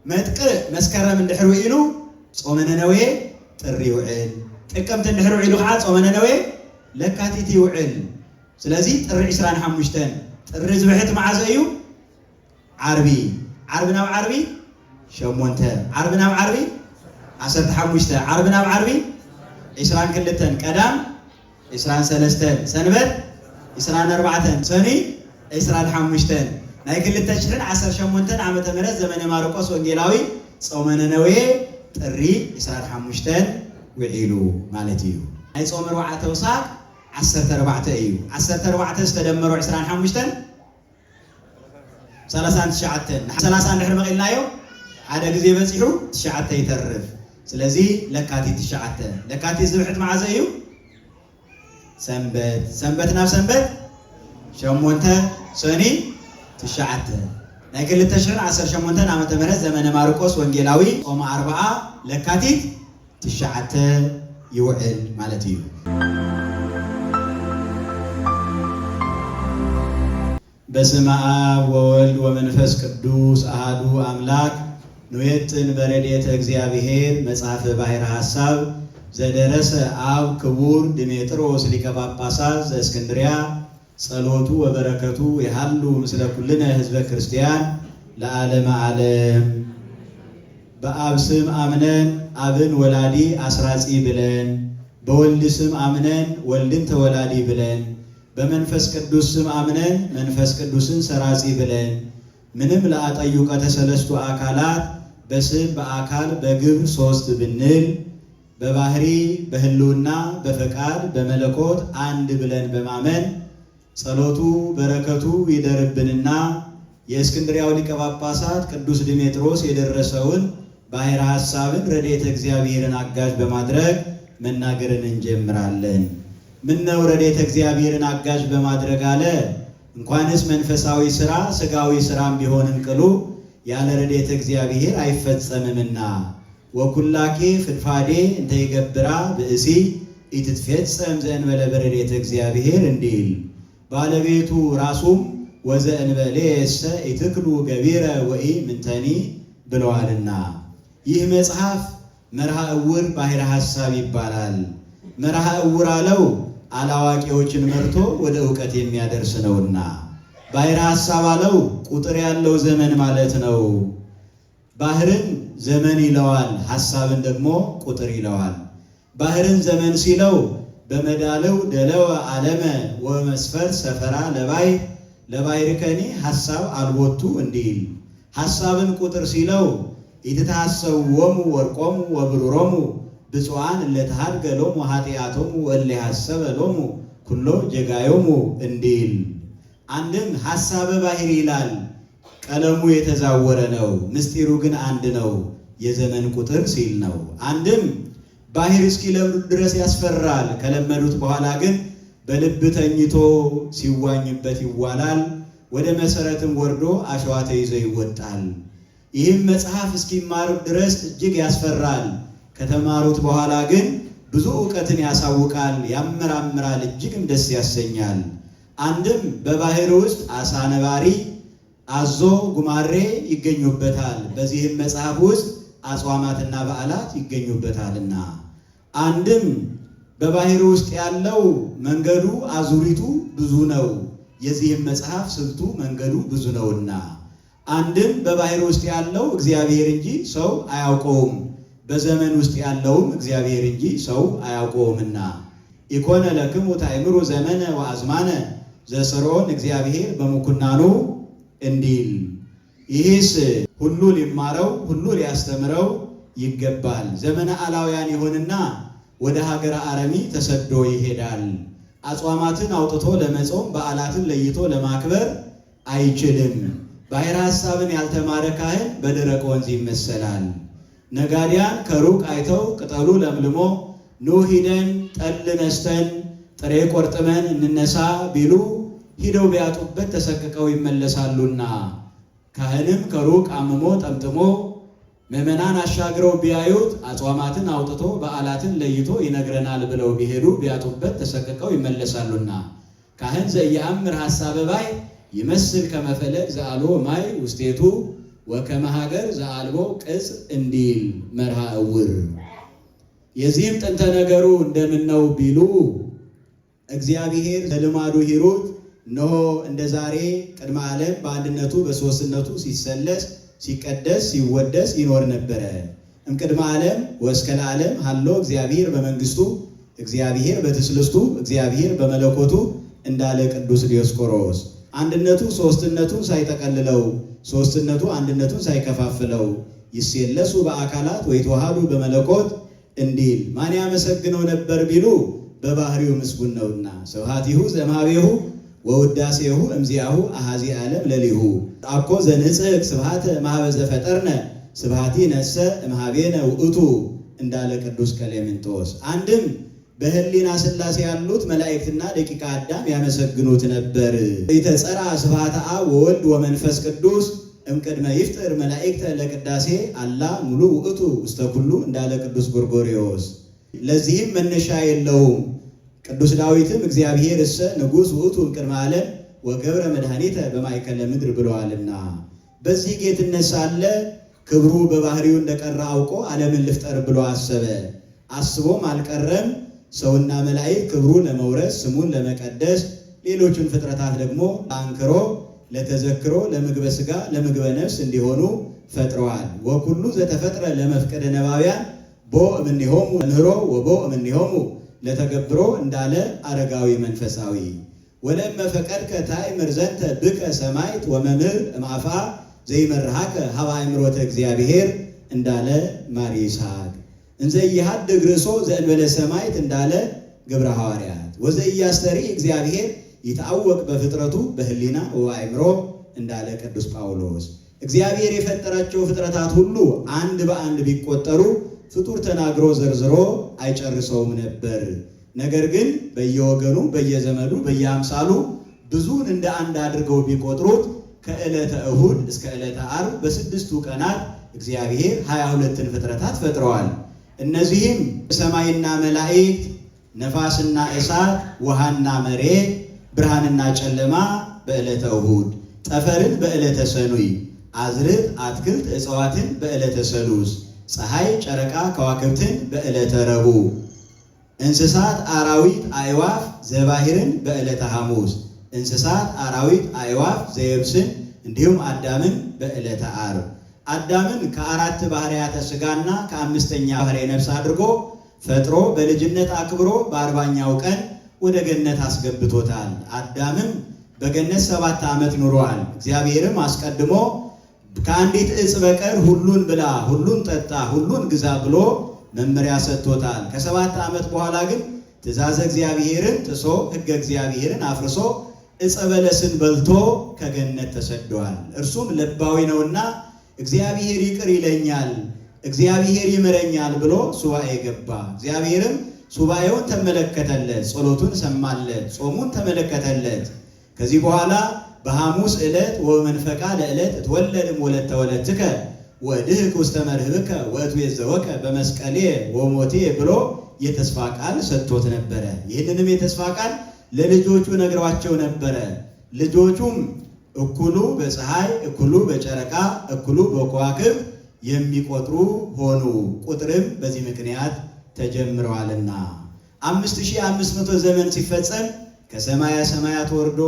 መጥቅዕ መስከረም እንድሕር ውዒሉ ጾመ ነነዌ ጥሪ ይውዕል። ጥቅምቲ እንድሕር ውዒሉ ከዓ ጾመ ነነዌ ለካቲት ይውዕል። ስለዚ ጥሪ 25 ጥሪ ዝበሕት መዓዘ እዩ? ዓርቢ። ዓርቢ ናብ ዓርቢ 8፣ ዓርቢ ናብ ዓርቢ 15፣ ዓርቢ ናብ ዓርቢ 22፣ ቀዳም 23፣ ሰንበት 24፣ ሰኑይ 25። ናይ 2018 ዓመተ ምህረት ዘመነ ማርቆስ ወንጌላዊ ጾመ ነነዌ ጥሪ 25 ውዒሉ ማለት እዩ። ናይ ጾም ኣርባዓ ተውሳክ 14 እዩ። 14 ዝተደመሮ 25 39። 30 እንድሕር መቒልናዮ ሓደ ግዜ በፂሑ 9 ይተርፍ። ስለዚ ለካቲት 9። ለካቲት ዝብሕት መዓዘ እዩ? ሰንበት። ሰንበት ናብ ሰንበት 8፣ ሰኒ 9። ናይ 2018 ዓመተ ምህረት ዘመነ ማርቆስ ወንጌላዊ ጾመ ኣርብዓ ለካቲት 9 ይውዕል ማለት እዩ። በስመ አብ ወወልድ ወመንፈስ ቅዱስ አሐዱ አምላክ። ንዌጥን በረድኤተ እግዚአብሔር መጽሐፈ ባሕረ ሐሳብ ዘደረሰ አብ ክቡር ድሜጥሮስ ሊቀ ጳጳሳት ዘእስክንድርያ፣ ጸሎቱ ወበረከቱ የሃሉ ምስለ ኩልነ ህዝበ ክርስቲያን ለዓለመ ዓለም። በአብ ስም አምነን አብን ወላዲ አስራጺ ብለን፣ በወልድ ስም አምነን ወልድን ተወላዲ ብለን፣ በመንፈስ ቅዱስ ስም አምነን መንፈስ ቅዱስን ሰራጺ ብለን፣ ምንም ለአጠዩቀተ ሰለስቱ አካላት በስም በአካል በግብር ሶስት ብንል፣ በባህሪ በህልውና በፈቃድ በመለኮት አንድ ብለን በማመን፣ ጸሎቱ በረከቱ ይደርብንና የእስክንድሪያው ሊቀ ጳጳሳት ቅዱስ ድሜጥሮስ የደረሰውን ባሕረ ሐሳብን ረድኤተ እግዚአብሔርን አጋዥ በማድረግ መናገርን እንጀምራለን። ምነው ረድኤተ እግዚአብሔርን አጋዥ በማድረግ አለ? እንኳንስ መንፈሳዊ ሥራ ሥጋዊ ሥራም ቢሆን እንቅሉ ያለ ረድኤተ እግዚአብሔር አይፈጸምምና፣ ወኩላኬ ፍድፋዴ እንተ ይገብራ ብእሲ ኢትትፌጸም ዘእንበለ በረድኤተ እግዚአብሔር እንዲል፣ ባለቤቱ ራሱም ወዘእንበሌሰ ኢትክሉ ገቢረ ወኢ ምንተኒ ብለዋልና። ይህ መጽሐፍ መርሃ እውር ባሕረ ሐሳብ ይባላል። መርሃ እውር አለው አላዋቂዎችን መርቶ ወደ እውቀት የሚያደርስ ነውና። ባሕረ ሐሳብ አለው ቁጥር ያለው ዘመን ማለት ነው። ባህርን ዘመን ይለዋል፣ ሐሳብን ደግሞ ቁጥር ይለዋል። ባህርን ዘመን ሲለው በመዳለው ደለወ ዓለመ ወመስፈር ሰፈራ ለባይ ለባሕርከኒ ሐሳብ አልቦቱ እንዲል፣ ሐሳብን ቁጥር ሲለው ኢትትሐሰብዎሙ ወርቆሙ ወብሩሮሙ ብፁዓን እለ ተኀድገ ሎሙ ኃጢአቶሙ ወእለ ሐሰበ ሎሙ ኩሎ ጀጋዮሙ እንዲል። አንድም ሐሳበ ባሕር ይላል። ቀለሙ የተዛወረ ነው፣ ምስጢሩ ግን አንድ ነው፣ የዘመን ቁጥር ሲል ነው። አንድም ባሕር እስኪለምዱት ድረስ ያስፈራል። ከለመዱት በኋላ ግን በልብ ተኝቶ ሲዋኝበት ይዋላል። ወደ መሰረትም ወርዶ አሸዋ ተይዞ ይወጣል። ይህም መጽሐፍ እስኪማሩት ድረስ እጅግ ያስፈራል። ከተማሩት በኋላ ግን ብዙ እውቀትን ያሳውቃል፣ ያመራምራል፣ እጅግም ደስ ያሰኛል። አንድም በባሕር ውስጥ አሳ ነባሪ፣ አዞ፣ ጉማሬ ይገኙበታል። በዚህም መጽሐፍ ውስጥ አጽዋማትና በዓላት ይገኙበታልና። አንድም በባሕር ውስጥ ያለው መንገዱ አዙሪቱ ብዙ ነው። የዚህም መጽሐፍ ስልቱ መንገዱ ብዙ ነውና። አንድም በባሕር ውስጥ ያለው እግዚአብሔር እንጂ ሰው አያውቀውም፣ በዘመን ውስጥ ያለውም እግዚአብሔር እንጂ ሰው አያውቀውምና። ኢኮነ ለክሙ ታእምሩ ዘመነ ወአዝማነ ዘስርዖን እግዚአብሔር በምኩናኑ እንዲል፣ ይህስ ሁሉ ሊማረው ሁሉ ሊያስተምረው ይገባል። ዘመነ አላውያን ይሆንና ወደ ሀገረ አረሚ ተሰዶ ይሄዳል። አጽዋማትን አውጥቶ ለመጾም በዓላትን ለይቶ ለማክበር አይችልም። ባሕረ ሐሳብን ያልተማረ ካህን በደረቅ ወንዝ ይመሰላል። ነጋዲያን ከሩቅ አይተው ቅጠሉ ለምልሞ ኑ ሂደን ጠል ነስተን ጥሬ ቆርጥመን እንነሳ ቢሉ ሂደው ቢያጡበት ተሰቅቀው ይመለሳሉና፣ ካህንም ከሩቅ አምሞ ጠምጥሞ ምዕመናን አሻግረው ቢያዩት አጽዋማትን አውጥቶ በዓላትን ለይቶ ይነግረናል ብለው ቢሄዱ ቢያጡበት ተሰቅቀው ይመለሳሉና፣ ካህን ዘኢየአምር ሐሳበ ባሕር ይመስል ከመ ፈለግ ዘአልቦ ማይ ውስቴቱ። ወከመ ሀገር ዘአልቦ ቅጽ እንዲል መርሃ እውር። የዚህም ጥንተ ነገሩ እንደምን ነው ቢሉ እግዚአብሔር ዘልማዱ ሂሩት እነሆ እንደ ዛሬ ቅድመ ዓለም በአንድነቱ በሦስትነቱ ሲሰለስ ሲቀደስ ሲወደስ ይኖር ነበረ። እምቅድመ ዓለም ወእስከ ለዓለም ሀሎ እግዚአብሔር በመንግስቱ እግዚአብሔር በትስልስቱ እግዚአብሔር በመለኮቱ እንዳለ ቅዱስ ዲዮስቆሮስ አንድነቱ ሦስትነቱን ሳይጠቀልለው ሦስትነቱ አንድነቱን ሳይከፋፍለው ይሴለሱ በአካላት ወይተዋሃዱ በመለኮት እንዲል ማን ያመሰግነው ነበር ቢሉ በባህሪው ምስጉን ነውና። ስብሐቲሁ ዘእምኀቤሁ ወውዳሴሁ እምዚአሁ አኀዚ ዓለም ለሊሁ አኮ ዘንጽሕቅ ስብሐተ እምኀበ ዘፈጠርነ ስብሐቲ ነሰ እምኀቤነ ውእቱ እንዳለ ቅዱስ ቀሌምንጦስ። አንድም በህሊና ሥላሴ ያሉት መላእክትና ደቂቀ አዳም ያመሰግኑት ነበር። ኢተጸራ ስብሐተ አብ ወወልድ ወመንፈስ ቅዱስ እምቅድመ ይፍጥር መላእክተ ለቅዳሴ አላ ሙሉ ውእቱ ውስተ ኩሉ እንዳለ ቅዱስ ጎርጎርዮስ። ለዚህም መነሻ የለውም። ቅዱስ ዳዊትም እግዚአብሔር እሰ ንጉሥ ውእቱ እምቅድመ ዓለም ወገብረ መድኃኒተ በማእከለ ምድር ብለዋልና በዚህ ጌትነት ሳለ ክብሩ በባህሪው እንደቀረ አውቆ ዓለምን ልፍጠር ብሎ አሰበ። አስቦም አልቀረም። ሰውና መላእክት ክብሩ ለመውረስ ስሙን ለመቀደስ ሌሎቹን ፍጥረታት ደግሞ አንክሮ ለተዘክሮ ለምግበ ሥጋ ለምግበ ነፍስ እንዲሆኑ ፈጥረዋል። ወኩሉ ዘተፈጥረ ለመፍቀደ ነባቢያን ቦ እምኔሆሙ ምህሮ ወቦ እምኔሆሙ ለተገብሮ እንዳለ አረጋዊ መንፈሳዊ ወለእመ ፈቀድከ ታእምር ዘንተ ብከ ሰማዕት ወመምህር እምአፍአ ዘይመርሃከ ሀበ አእምሮተ እግዚአብሔር እንዳለ ማር ይስሐቅ እንዘ ኢየኀድግ ርእሶ ዘእንበለ ሰማዕት እንዳለ ግብረ ሐዋርያት ወዘኢያስተርኢ እግዚአብሔር ይታወቅ በፍጥረቱ በህሊና ወአእምሮ እንዳለ ቅዱስ ጳውሎስ። እግዚአብሔር የፈጠራቸው ፍጥረታት ሁሉ አንድ በአንድ ቢቆጠሩ ፍጡር ተናግሮ ዘርዝሮ አይጨርሰውም ነበር። ነገር ግን በየወገኑ በየዘመዱ በየአምሳሉ ብዙውን እንደ አንድ አድርገው ቢቆጥሩት ከዕለተ እሁድ እስከ ዕለተ ዓርብ በስድስቱ ቀናት እግዚአብሔር 22ን ፍጥረታት ፈጥረዋል። እነዚህም ሰማይና መላእክት፣ ነፋስና እሳት፣ ውሃና መሬት፣ ብርሃንና ጨለማ በዕለተ እሁድ፣ ጠፈርን በዕለተ ሰኑይ፣ አዝርዕት፣ አትክልት፣ እጽዋትን በዕለተ ሰሉስ፣ ፀሐይ፣ ጨረቃ፣ ከዋክብትን በዕለተ ረቡዕ፣ እንስሳት፣ አራዊት፣ አዕዋፍ ዘባሕርን በዕለተ ሐሙስ፣ እንስሳት፣ አራዊት፣ አዕዋፍ ዘየብስን እንዲሁም አዳምን በዕለተ ዓርብ። አዳምን ከአራት ባህርያተ ሥጋና ከአምስተኛ ባህርየ ነፍስ አድርጎ ፈጥሮ በልጅነት አክብሮ በ40ኛው ቀን ወደ ገነት አስገብቶታል። አዳምም በገነት 7 ዓመት ኑሯል። እግዚአብሔርም አስቀድሞ ከአንዲት ዕፅ በቀር ሁሉን ብላ፣ ሁሉን ጠጣ፣ ሁሉን ግዛ ብሎ መመሪያ ሰጥቶታል። ከ7 ዓመት በኋላ ግን ትእዛዘ እግዚአብሔርን ጥሶ ሕገ እግዚአብሔርን አፍርሶ ዕፀ በለስን በልቶ ከገነት ተሰደዋል። እርሱም ለባዊ ነውና እግዚአብሔር ይቅር ይለኛል፣ እግዚአብሔር ይምረኛል ብሎ ሱባኤ ገባ። እግዚአብሔርም ሱባኤውን ተመለከተለት፣ ጸሎቱን ሰማለት፣ ጾሙን ተመለከተለት። ከዚህ በኋላ በሐሙስ ዕለት ወመንፈቃ ለዕለት እትወለድ እምወለተ ወለትከ ወድህቅ ውስተ መርህብከ ወእትቤዘወከ በመስቀሌ ወሞቴ ብሎ የተስፋ ቃል ሰጥቶት ነበረ። ይህንንም የተስፋ ቃል ለልጆቹ ነግሯቸው ነበረ። ልጆቹም እኩሉ በፀሐይ እኩሉ በጨረቃ እኩሉ በከዋክብት የሚቆጥሩ ሆኑ። ቁጥርም በዚህ ምክንያት ተጀምረዋልና 5500 ዘመን ሲፈጸም ከሰማያ ሰማያት ወርዶ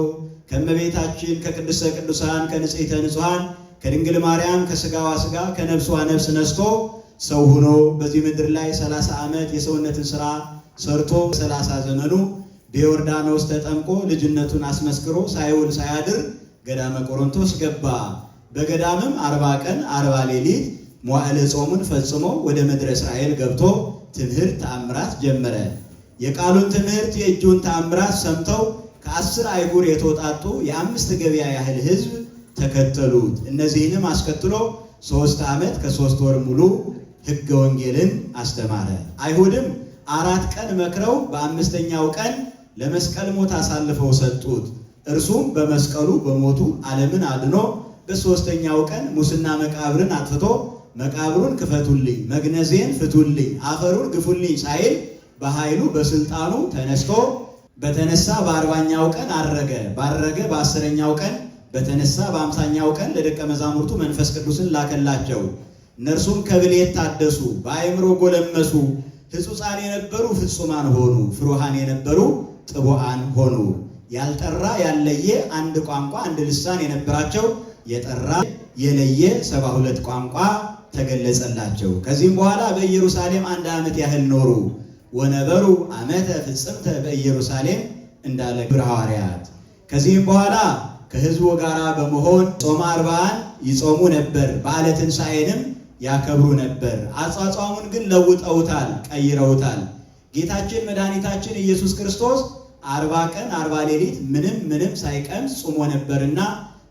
ከእመቤታችን ከቅድስተ ቅዱሳን ከንጽሕተ ንጹሐን ከድንግል ማርያም ከስጋዋ ስጋ ከነፍሷ ነፍስ ነስቶ ሰው ሆኖ በዚህ ምድር ላይ 30 ዓመት የሰውነትን ስራ ሰርቶ 30 ዘመኑ በዮርዳኖስ ተጠምቆ ልጅነቱን አስመስክሮ ሳይውል ሳያድር ገዳመ ቆሮንቶስ ገባ። በገዳምም 40 ቀን 40 ሌሊት መዋዕለ ጾሙን ፈጽሞ ወደ ምድረ እስራኤል ገብቶ ትምህርት ተአምራት ጀመረ። የቃሉን ትምህርት የእጁን ተአምራት ሰምተው ከ10 አይጉር የተውጣጡ የ5 ገበያ ያህል ሕዝብ ተከተሉት። እነዚህንም አስከትሎ 3 ዓመት ከ3 ወር ሙሉ ሕገ ወንጌልን አስተማረ። አይሁድም 4 ቀን መክረው በአምስተኛው ቀን ለመስቀል ሞት አሳልፈው ሰጡት። እርሱም በመስቀሉ በሞቱ ዓለምን አድኖ በሦስተኛው ቀን ሙስና መቃብርን አጥፍቶ መቃብሩን ክፈቱልኝ፣ መግነዜን ፍቱልኝ፣ አፈሩን ግፉልኝ ሳይል በኃይሉ በስልጣኑ ተነስቶ በተነሳ በ40ኛው ቀን አረገ። ባረገ በ10ኛው ቀን በተነሳ በ50ኛው ቀን ለደቀ መዛሙርቱ መንፈስ ቅዱስን ላከላቸው። እነርሱም ከብልየት ታደሱ፣ በአእምሮ ጎለመሱ። ሕጹፃን የነበሩ ፍጹማን ሆኑ፣ ፍሩሃን የነበሩ ጥቡዓን ሆኑ። ያልጠራ ያለየ አንድ ቋንቋ አንድ ልሳን የነበራቸው የጠራ የለየ 72 ቋንቋ ተገለጸላቸው። ከዚህም በኋላ በኢየሩሳሌም አንድ ዓመት ያህል ኖሩ። ወነበሩ ዓመተ ፍጽምተ በኢየሩሳሌም እንዳለ ግብረ ሐዋርያት። ከዚህም በኋላ ከሕዝቡ ጋር በመሆን ጾመ አርባዓን ይጾሙ ነበር። በዓለ ትንሣኤንም ያከብሩ ነበር። አጿጿሙን ግን ለውጠውታል፣ ቀይረውታል። ጌታችን መድኃኒታችን ኢየሱስ ክርስቶስ 40 ቀን 40 ሌሊት ምንም ምንም ሳይቀምስ ጾሞ ነበርና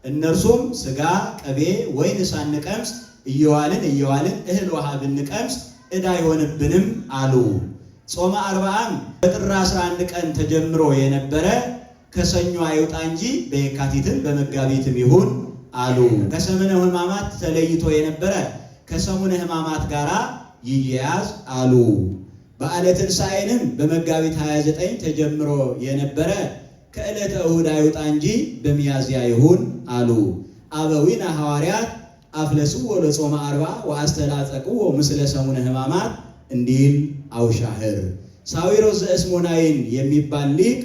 እነርሱም ስጋ፣ ቅቤ፣ ወይን ሳንቀምስ እየዋልን እየዋልን እህል ውሃ ብንቀምስ ዕዳ አይሆንብንም አሉ። ጾመ አርባዓም በጥር 11 ቀን ተጀምሮ የነበረ ከሰኞ አይውጣ እንጂ በየካቲትም በመጋቢትም ይሁን አሉ። ከሰሙነ ሕማማት ተለይቶ የነበረ ከሰሙነ ሕማማት ጋር ይያያዝ አሉ። በዓለ ትንሣኤንም በመጋቢት 29 ተጀምሮ የነበረ ከዕለተ እሁድ አይውጣ እንጂ በሚያዝያ ይሁን አሉ። አበዊነ ሐዋርያት አፍለስዎ ለጾመ አርባ ወአስተላጸቅዎ ምስለ ሰሙነ ሕማማት እንዲል አውሻህር። ሳዊሮስ ዘእስሞናይን የሚባል ሊቅ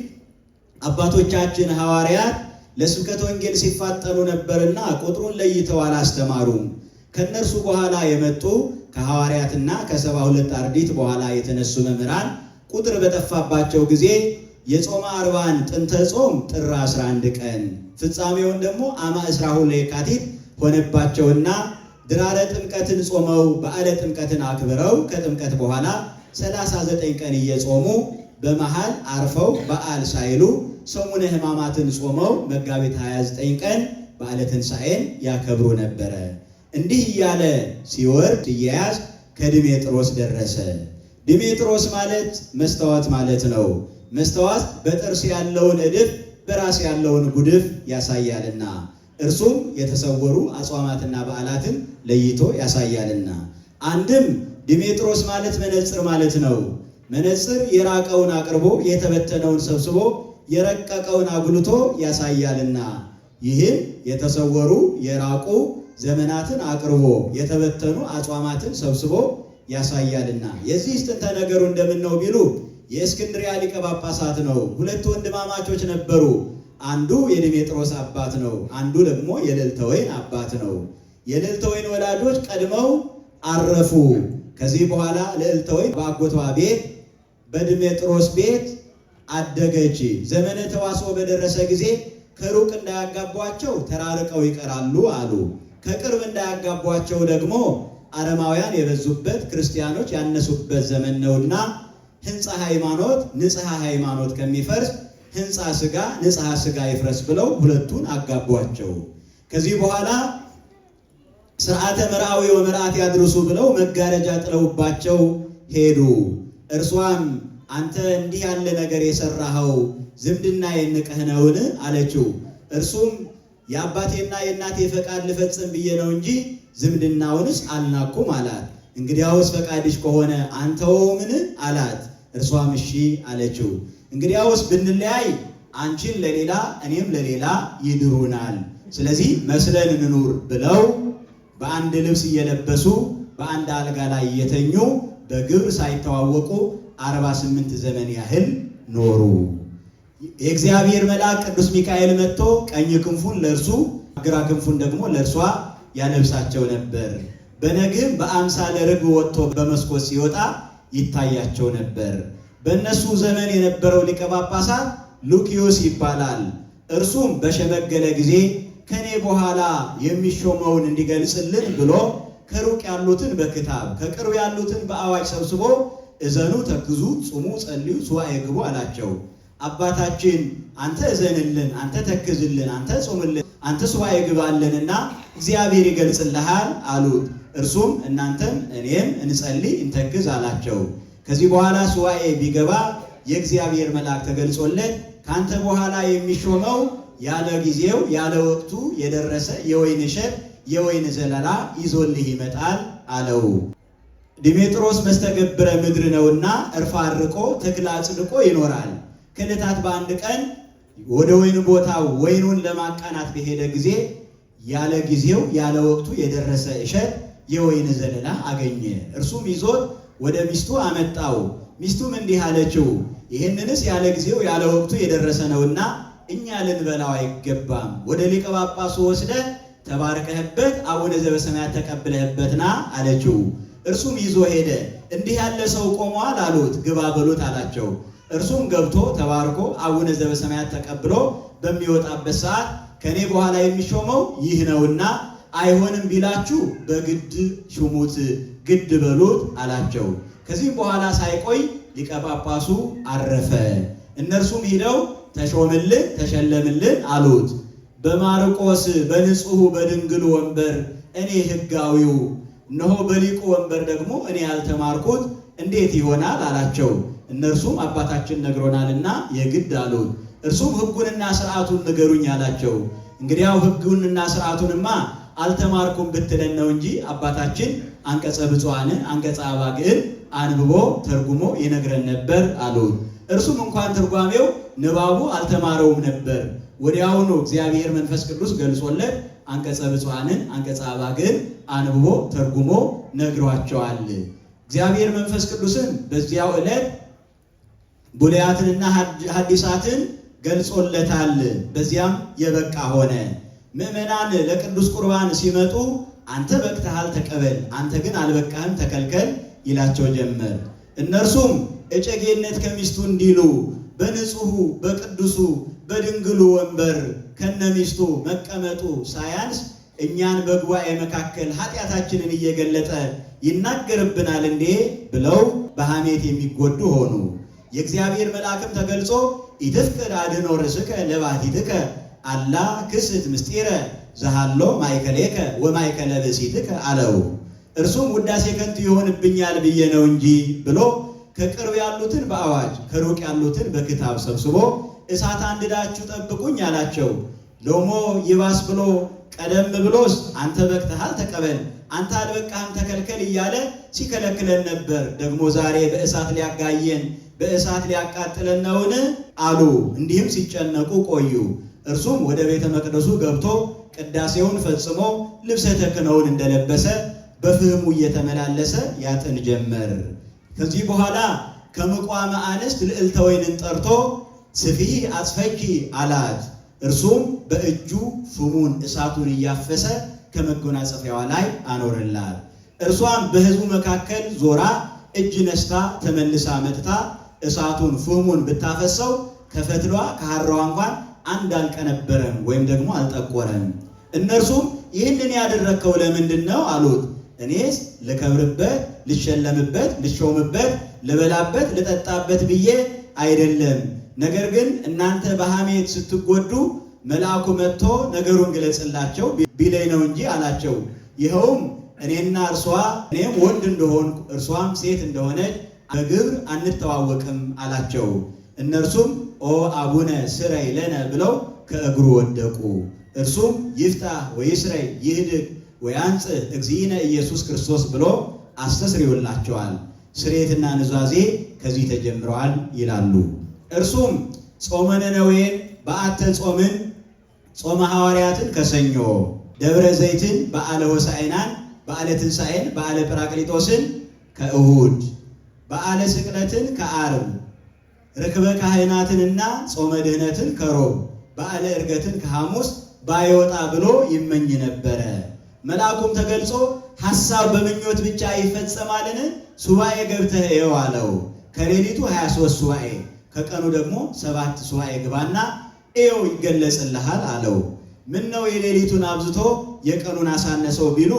አባቶቻችን ሐዋርያት ለስብከተ ወንጌል ሲፋጠኑ ነበርና ቁጥሩን ለይተው አላስተማሩም። ከእነርሱ በኋላ የመጡ ከሐዋርያትና ከ72 አርዲት በኋላ የተነሱ መምህራን ቁጥር በጠፋባቸው ጊዜ የጾመ አርባን ጥንተ ጾም ጥር 11 ቀን ፍጻሜውን ደግሞ አማ እስራሁ ለየካቲት ሆነባቸውና ድራረ ጥምቀትን ጾመው በዓለ ጥምቀትን አክብረው ከጥምቀት በኋላ 39 ቀን እየጾሙ በመሃል አርፈው በዓል ሳይሉ ሰሙነ ሕማማትን ጾመው መጋቢት 29 ቀን በዓለ ትንሣኤን ያከብሩ ነበረ። እንዲህ እያለ ሲወርድ እየያዝ ከድሜጥሮስ ደረሰ። ድሜጥሮስ ማለት መስተዋት ማለት ነው። መስተዋት በጥርስ ያለውን እድፍ በራስ ያለውን ጉድፍ ያሳያልና እርሱም የተሰወሩ አጽዋማትና በዓላትን ለይቶ ያሳያልና። አንድም ድሜጥሮስ ማለት መነጽር ማለት ነው። መነጽር የራቀውን አቅርቦ የተበተነውን ሰብስቦ የረቀቀውን አጉልቶ ያሳያልና ይህም የተሰወሩ የራቁ ዘመናትን አቅርቦ የተበተኑ አጽዋማትን ሰብስቦ ያሳያልና። የዚህ ጥንተ ነገሩ እንደምን ነው ቢሉ የእስክንድሪያ ሊቀ ጳጳሳት ነው። ሁለት ወንድማማቾች ነበሩ። አንዱ የድሜጥሮስ አባት ነው፣ አንዱ ደግሞ የልዕልተ ወይን አባት ነው። የልዕልተ ወይን ወላጆች ቀድመው አረፉ። ከዚህ በኋላ ልዕልተ ወይን በአጎቷ ቤት በድሜጥሮስ ቤት አደገች። ዘመነ ተዋስኦ በደረሰ ጊዜ ከሩቅ እንዳያጋቧቸው ተራርቀው ይቀራሉ አሉ። ከቅርብ እንዳያጋቧቸው ደግሞ አረማውያን የበዙበት ክርስቲያኖች ያነሱበት ዘመን ነውና ህንፃ ሃይማኖት ንጽሐ ሃይማኖት ከሚፈርስ ህንፃ ስጋ ንጽሐ ስጋ ይፍረስ ብለው ሁለቱን አጋቧቸው። ከዚህ በኋላ ስርዓተ መርዓዊ ወመርዓት ያድርሱ ብለው መጋረጃ ጥለውባቸው ሄዱ። እርሷም አንተ እንዲህ ያለ ነገር የሰራኸው ዝምድና የንቀህ ነውን? አለችው። እርሱም የአባቴና የእናቴ ፈቃድ ልፈጽም ብዬ ነው እንጂ ዝምድናውንስ አልናኩም አላት። እንግዲያውስ ፈቃድሽ ከሆነ አንተውምን? አላት። እርሷም እሺ አለችው። እንግዲያውስ ብንለያይ አንቺን ለሌላ እኔም ለሌላ ይድሩናል፣ ስለዚህ መስለን እንኑር ብለው በአንድ ልብስ እየለበሱ በአንድ አልጋ ላይ እየተኙ በግብር ሳይተዋወቁ 48 ዘመን ያህል ኖሩ። የእግዚአብሔር መልአክ ቅዱስ ሚካኤል መጥቶ ቀኝ ክንፉን ለእርሱ ግራ ክንፉን ደግሞ ለእርሷ ያለብሳቸው ነበር። በነግህም በአምሳለ ርግብ ወጥቶ በመስኮት ሲወጣ ይታያቸው ነበር። በእነሱ ዘመን የነበረው ሊቀ ጳጳሳት ሉኪዮስ ይባላል። እርሱም በሸመገለ ጊዜ ከኔ በኋላ የሚሾመውን እንዲገልጽልን ብሎ ከሩቅ ያሉትን በክታብ ከቅርብ ያሉትን በአዋጅ ሰብስቦ እዘኑ፣ ተክዙ፣ ጽሙ፣ ጸልዩ፣ ሱባዔ ግቡ አላቸው። አባታችን አንተ እዘንልን፣ አንተ ተክዝልን፣ አንተ ጹምልን፣ አንተ ሱባዔ ግባልንና እግዚአብሔር ይገልጽልሃል አሉት። እርሱም እናንተም እኔም እንጸልይ እንተክዝ አላቸው። ከዚህ በኋላ ሱባዔ ቢገባ የእግዚአብሔር መልአክ ተገልጾለት ካንተ በኋላ የሚሾመው ያለ ጊዜው ያለ ወቅቱ የደረሰ የወይን እሸት የወይን ዘለላ ይዞልህ ይመጣል አለው። ዲሜጥሮስ መስተገብረ ምድር ነውና እርፋ አርቆ ተክለ አጽድቆ ይኖራል። ከዕለታት በአንድ ቀን ወደ ወይን ቦታ ወይኑን ለማቃናት በሄደ ጊዜ ያለ ጊዜው ያለ ወቅቱ የደረሰ እሸት የወይን ዘለላ አገኘ። እርሱም ይዞት ወደ ሚስቱ አመጣው። ሚስቱም እንዲህ አለችው፣ ይህንንስ ያለ ጊዜው ያለ ወቅቱ የደረሰ ነውና እኛ ልንበላው አይገባም። ወደ ሊቀ ጳጳሱ ወስደህ ተባርከህበት አቡነ ዘበሰማያት ተቀብለህበት ና አለችው። እርሱም ይዞ ሄደ። እንዲህ ያለ ሰው ቆሟል አሉት። ግባ በሉት አላቸው። እርሱም ገብቶ ተባርኮ አቡነ ዘበሰማያት ተቀብሎ በሚወጣበት ሰዓት ከእኔ በኋላ የሚሾመው ይህ ነውና አይሆንም ቢላችሁ በግድ ሹሙት፣ ግድ በሉት አላቸው። ከዚህም በኋላ ሳይቆይ ሊቀ ጳጳሱ አረፈ። እነርሱም ሂደው ተሾምልን፣ ተሸለምልን አሉት። በማርቆስ በንጹሑ በድንግሉ ወንበር እኔ ሕጋዊው፣ እነሆ በሊቁ ወንበር ደግሞ እኔ ያልተማርኩት እንዴት ይሆናል አላቸው። እነርሱም አባታችን ነግሮናልና የግድ አሉት። እርሱም ሕጉንና ስርዓቱን ንገሩኝ አላቸው። እንግዲያው ሕጉንና ስርዓቱንማ አልተማርኩም ብትለን ነው እንጂ አባታችን አንቀጸ ብፁዓንን አንቀጸ አባግዕን አንብቦ ተርጉሞ ይነግረን ነበር አሉት። እርሱም እንኳን ትርጓሜው ንባቡ አልተማረውም ነበር። ወዲያውኑ እግዚአብሔር መንፈስ ቅዱስ ገልጾለት አንቀጸ ብፁዓንን አንቀጸ አባግዕን አንብቦ ተርጉሞ ነግሯቸዋል። እግዚአብሔር መንፈስ ቅዱስን በዚያው ዕለት ብሉያትንና ሐዲሳትን ገልጾለታል። በዚያም የበቃ ሆነ። ምዕመናን ለቅዱስ ቁርባን ሲመጡ አንተ በቅተሃል ተቀበል፣ አንተ ግን አልበቃህም ተከልከል ይላቸው ጀመር። እነርሱም እጨጌነት ከሚስቱ እንዲሉ በንጹሑ በቅዱሱ በድንግሉ ወንበር ከነሚስቱ መቀመጡ ሳያንስ እኛን በጉባኤ መካከል ኃጢአታችንን እየገለጠ ይናገርብናል እንዴ ብለው በሐሜት የሚጎዱ ሆኑ። የእግዚአብሔር መልአክም ተገልጾ ኢትፍቅድ አድኅኖ ርእስከ ለባሕቲትከ አላ ክስት ምስጢረ ዘሃሎ ማእከሌከ ወማእከለ ብእሲትከ አለው። እርሱም ውዳሴ ከንቱ ይሆንብኛል ብዬ ነው እንጂ ብሎ ከቅርብ ያሉትን በአዋጅ ከሩቅ ያሉትን በክታብ ሰብስቦ እሳት አንድዳችሁ ጠብቁኝ አላቸው። ሎሞ ይባስ ብሎ ቀደም ብሎስ አንተ በቅተሃል ተቀበል፣ አንተ አልበቃህም ተከልከል እያለ ሲከለክለን ነበር። ደግሞ ዛሬ በእሳት ሊያጋየን በእሳት ሊያቃጥለን ነውን? አሉ። እንዲህም ሲጨነቁ ቆዩ። እርሱም ወደ ቤተ መቅደሱ ገብቶ ቅዳሴውን ፈጽሞ ልብሰ ተክህኖውን እንደለበሰ በፍህሙ እየተመላለሰ ያጥን ጀመር። ከዚህ በኋላ ከምቋመ አንስት ልዕልተ ወይንን ጠርቶ ስፊ አጽፈኪ አላት። እርሱም በእጁ ፍሙን እሳቱን እያፈሰ ከመጎናጸፊያዋ ላይ አኖረላት። እርሷም በሕዝቡ መካከል ዞራ እጅ ነስታ ተመልሳ መጥታ እሳቱን ፍሙን ብታፈሰው ከፈትሏ ከሐራዋ እንኳን አንድ አልቀነበረም ወይም ደግሞ አልጠቆረም። እነርሱም ይህንን ያደረግከው ለምንድን ነው አሉት። እኔስ ልከብርበት፣ ልሸለምበት፣ ልሾምበት፣ ልበላበት፣ ልጠጣበት ብዬ አይደለም። ነገር ግን እናንተ በሐሜት ስትጎዱ መልአኩ መጥቶ ነገሩን ግለጽላቸው ቢለኝ ነው እንጂ አላቸው። ይኸውም እኔና እርሷ እኔም ወንድ እንደሆንኩ እርሷም ሴት እንደሆነች በግብር አንተዋወቅም አላቸው። እነርሱም ኦ አቡነ ስረይ ለነ ብለው ከእግሩ ወደቁ። እርሱም ይፍታህ ወይስረይ ይህድግ ወያንጽህ እግዚእነ ኢየሱስ ክርስቶስ ብሎ አስተስርዮላቸዋል። ስርየትና ኑዛዜ ከዚህ ተጀምረዋል ይላሉ። እርሱም ጾመ ነነዌን፣ በዓተ ጾምን፣ ጾመ ሐዋርያትን ከሰኞ፣ ደብረ ዘይትን፣ በዓለ ሆሳዕናን፣ በዓለ ትንሣኤን፣ በዓለ ጰራቅሊጦስን ከእሁድ፣ በዓለ ስቅለትን ከዓርብ፣ ርክበ ካህናትንና ጾመ ድህነትን ከሮብ፣ በዓለ ዕርገትን ከሐሙስ ባይወጣ ብሎ ይመኝ ነበረ። መልአኩም ተገልጾ ሐሳብ በምኞት ብቻ ይፈጸማልን? ሱባኤ ገብተህ እየው አለው። ከሌሊቱ 23 ሱባኤ ከቀኑ ደግሞ 7 ሱባኤ ግባና እየው ይገለጽልሃል አለው። ምን ነው የሌሊቱን አብዝቶ የቀኑን አሳነሰው ቢሉ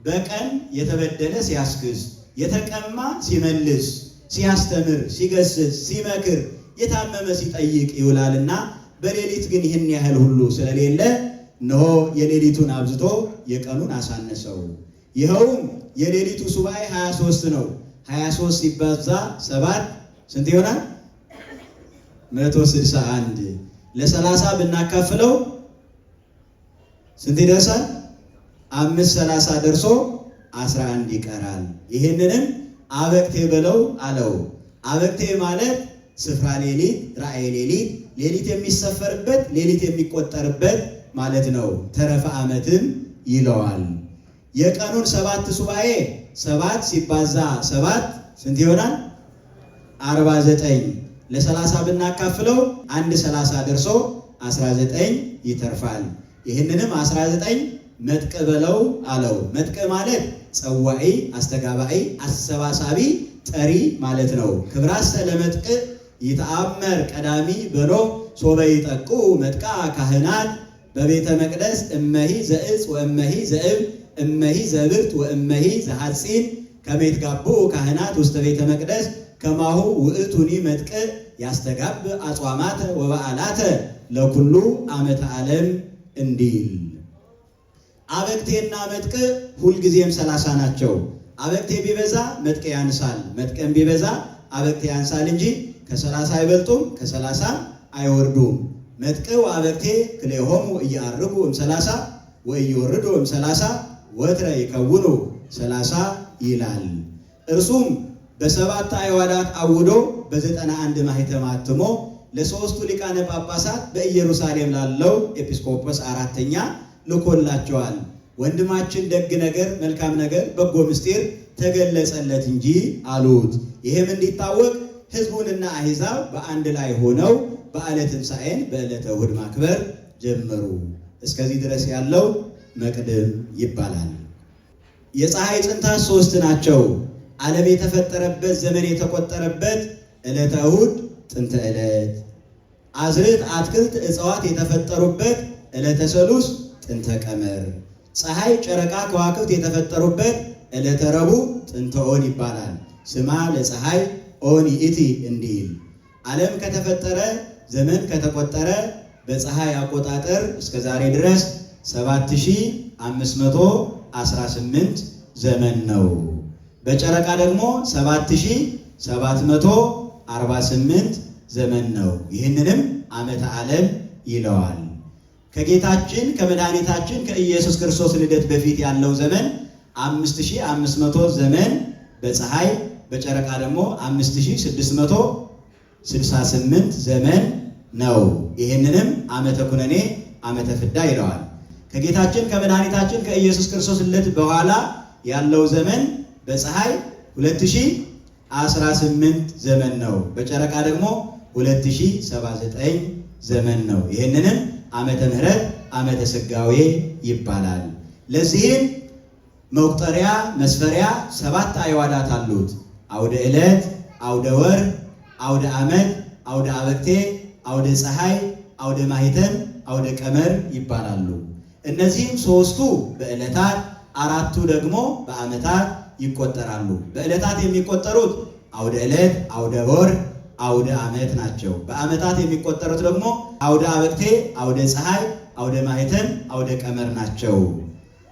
በቀን የተበደለ ሲያስክስ፣ የተቀማ ሲመልስ፣ ሲያስተምር፣ ሲገስጽ፣ ሲመክር፣ የታመመ ሲጠይቅ ይውላልና በሌሊት ግን ይህን ያህል ሁሉ ስለሌለ እነሆ የሌሊቱን አብዝቶ የቀኑን አሳነሰው። ይኸውም የሌሊቱ ሱባኤ 23 ነው። 23 ሲባዛ 7 ስንት ይሆናል? 161። ለ30 ብናካፍለው ስንት ይደርሳል? 5:30 ደርሶ 11 ይቀራል። ይህንንም አበቅቴ በለው አለው። አበቅቴ ማለት ስፍራ ሌሊት፣ ራእየ ሌሊት፣ ሌሊት የሚሰፈርበት ሌሊት የሚቆጠርበት ማለት ነው። ተረፈ ዓመትም ይለዋል። የቀኑን 7 ሱባኤ 7 ሲባዛ 7 ስንት ይሆናል? 49። ለ30 ብናካፍለው አንድ 30 ደርሶ 19 ይተርፋል። ይህንንም 19 መጥቅ በለው አለው። መጥቅ ማለት ጸዋዒ፣ አስተጋባኢ፣ አሰባሳቢ፣ ጠሪ ማለት ነው። ክብራሰ ለመጥቅ ይተአመር ቀዳሚ በሎ ሶበ ይጠቁ መጥቃ ካህናት በቤተ መቅደስ እመሂ ዘእጽ ወእመሂ ዘእብ እመሂ ዘብርት ወእመሂ ዘሐጺን ከመ ይትጋብኡ ካህናት ውስተ ቤተ መቅደስ ከማሁ ውእቱኒ መጥቅ ያስተጋብ አጽዋማተ ወበዓላተ ለኩሉ ዓመተ ዓለም እንዲል። አበቅቴና መጥቅ ሁልጊዜም 30 ናቸው። አበቅቴ ቢበዛ መጥቅ ያንሳል፣ መጥቅም ቢበዛ አበቅቴ ያንሳል እንጂ ከ30 አይበልጡም፣ ከ30 አይወርዱም። መጥቅ ወአበቅቴ ክልኤሆሙ ኢየዐርጉ እምሰላሳ ወኢይወርዱ እምሰላሳ ወትረ ይከውኑ 30 ይላል። እርሱም በ7 አዕዋዳት አውዶ በ91 ማኅተም አትሞ ለሶስቱ ሊቃነ ጳጳሳት በኢየሩሳሌም ላለው ኤጲስቆጶስ አራተኛ ልኮላቸዋል። ወንድማችን ደግ ነገር፣ መልካም ነገር፣ በጎ ምስጢር ተገለጸለት እንጂ አሉት። ይህም እንዲታወቅ ሕዝቡንና አሕዛብ በአንድ ላይ ሆነው በዓለ ትንሣኤን በዕለተ እሑድ ማክበር ጀመሩ። እስከዚህ ድረስ ያለው መቅድም ይባላል። የፀሐይ ጽንታት 3 ናቸው። ዓለም የተፈጠረበት ዘመን የተቆጠረበት ዕለተ እሑድ ጥንተ ዕለት፣ አዝርዕት፣ አትክልት፣ እጽዋት የተፈጠሩበት ዕለተ ሰሉስ ጥንተ ቀመር፣ ፀሐይ፣ ጨረቃ፣ ከዋክብት የተፈጠሩበት ዕለተ ረቡዕ ጥንተ ኦን ይባላል። ስማ ለፀሐይ ኦን ይእቲ እንዲል ዓለም ከተፈጠረ ዘመን ከተቆጠረ በፀሐይ አቆጣጠር እስከ ዛሬ ድረስ 7518 ዘመን ነው። በጨረቃ ደግሞ 7748 ዘመን ነው። ይህንንም ዓመተ ዓለም ይለዋል። ከጌታችን ከመድኃኒታችን ከኢየሱስ ክርስቶስ ልደት በፊት ያለው ዘመን 5500 ዘመን በፀሐይ በጨረቃ ደግሞ 5668 ዘመን ነው። ይህንንም ዓመተ ኩነኔ ዓመተ ፍዳ ይለዋል። ከጌታችን ከመድኃኒታችን ከኢየሱስ ክርስቶስ ልደት በኋላ ያለው ዘመን በፀሐይ 2018 ዘመን ነው። በጨረቃ ደግሞ 2079 ዘመን ነው። ይህንንም ዓመተ ምሕረት ዓመተ ስጋዌ ይባላል። ለዚህም መቁጠሪያ መስፈሪያ 7 አዕዋዳት አሉት። አውደ ዕለት፣ አውደ ወር፣ አውደ ዓመት፣ አውደ አበቅቴ፣ አውደ ፀሐይ፣ አውደ ማኅተም፣ አውደ ቀመር ይባላሉ። እነዚህም 3ቱ በዕለታት 4ቱ ደግሞ በዓመታት ይቆጠራሉ። በዕለታት የሚቆጠሩት አውደ ዕለት፣ አውደ ወር፣ አውደ ዓመት ናቸው። በዓመታት የሚቆጠሩት ደግሞ አውደ አበቅቴ፣ አውደ ፀሐይ፣ አውደ ማኅተም፣ አውደ ቀመር ናቸው።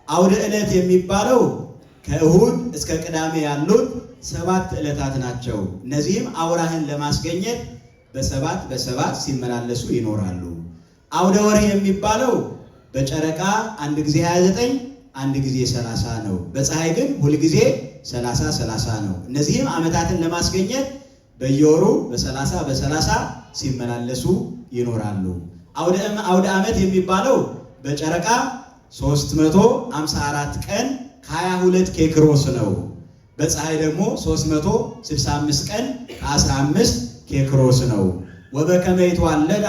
አውደ ዕለት የሚባለው ከእሁድ እስከ ቅዳሜ ያሉት 7 ዕለታት ናቸው። እነዚህም አውራህን ለማስገኘት በሰባት በሰባት ሲመላለሱ ይኖራሉ። አውደ ወርህ የሚባለው በጨረቃ አንድ ጊዜ 29 አንድ ጊዜ 30 ነው። በፀሐይ ግን ሁል ጊዜ 30 30 ነው። እነዚህም ዓመታትን ለማስገኘት በየወሩ በሰላሳ በሰላሳ ሲመላለሱ ይኖራሉ። አውደ ዓመት የሚባለው በጨረቃ 354 ቀን ከ22 ኬክሮስ ነው። በፀሐይ ደግሞ 365 ቀን ከ15 ኬክሮስ ነው። ወበከመ ይትዋለዳ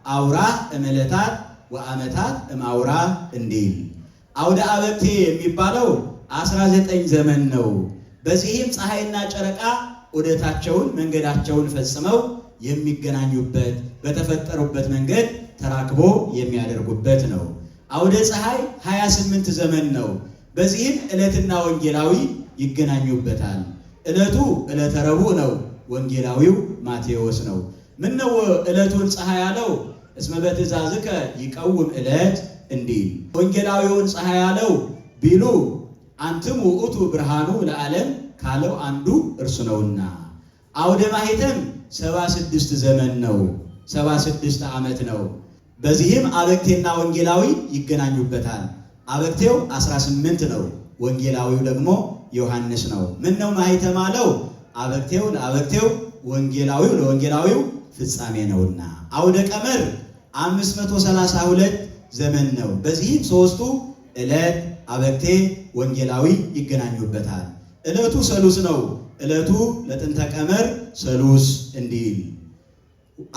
አውራ እምዕለታት ወዓመታት እምአውራ እንዲል። አውደ አበቅቴ የሚባለው 19 ዘመን ነው። በዚህም ፀሐይና ጨረቃ ዑደታቸውን መንገዳቸውን ፈጽመው የሚገናኙበት በተፈጠሩበት መንገድ ተራክቦ የሚያደርጉበት ነው። አውደ ፀሐይ 28 ዘመን ነው። በዚህም ዕለትና ወንጌላዊ ይገናኙበታል። ዕለቱ ዕለተ ረቡዕ ነው። ወንጌላዊው ማቴዎስ ነው። ምነው ዕለቱን ፀሐይ አለው? እስመ በትእዛዝከ ይቀውም ዕለት እንዲል። ወንጌላዊውን ፀሐይ አለው ቢሉ አንትሙ ውእቱ ብርሃኑ ለዓለም ካለው አንዱ እርሱ ነውና። አውደ ማኅተም 76 ዘመን ነው። 76 ዓመት ነው። በዚህም አበክቴና ወንጌላዊ ይገናኙበታል። አበክቴው 18 ነው። ወንጌላዊው ደግሞ ዮሐንስ ነው። ምነው ማኅተም አለው? አበክቴው ለአበክቴው ወንጌላዊው ለወንጌላዊው ፍጻሜ ነውና። አውደ ቀመር 532 ዘመን ነው። በዚህም ሦስቱ ዕለት፣ አበቅቴ፣ ወንጌላዊ ይገናኙበታል። ዕለቱ ሰሉስ ነው። ዕለቱ ለጥንተ ቀመር ሰሉስ እንዲል፣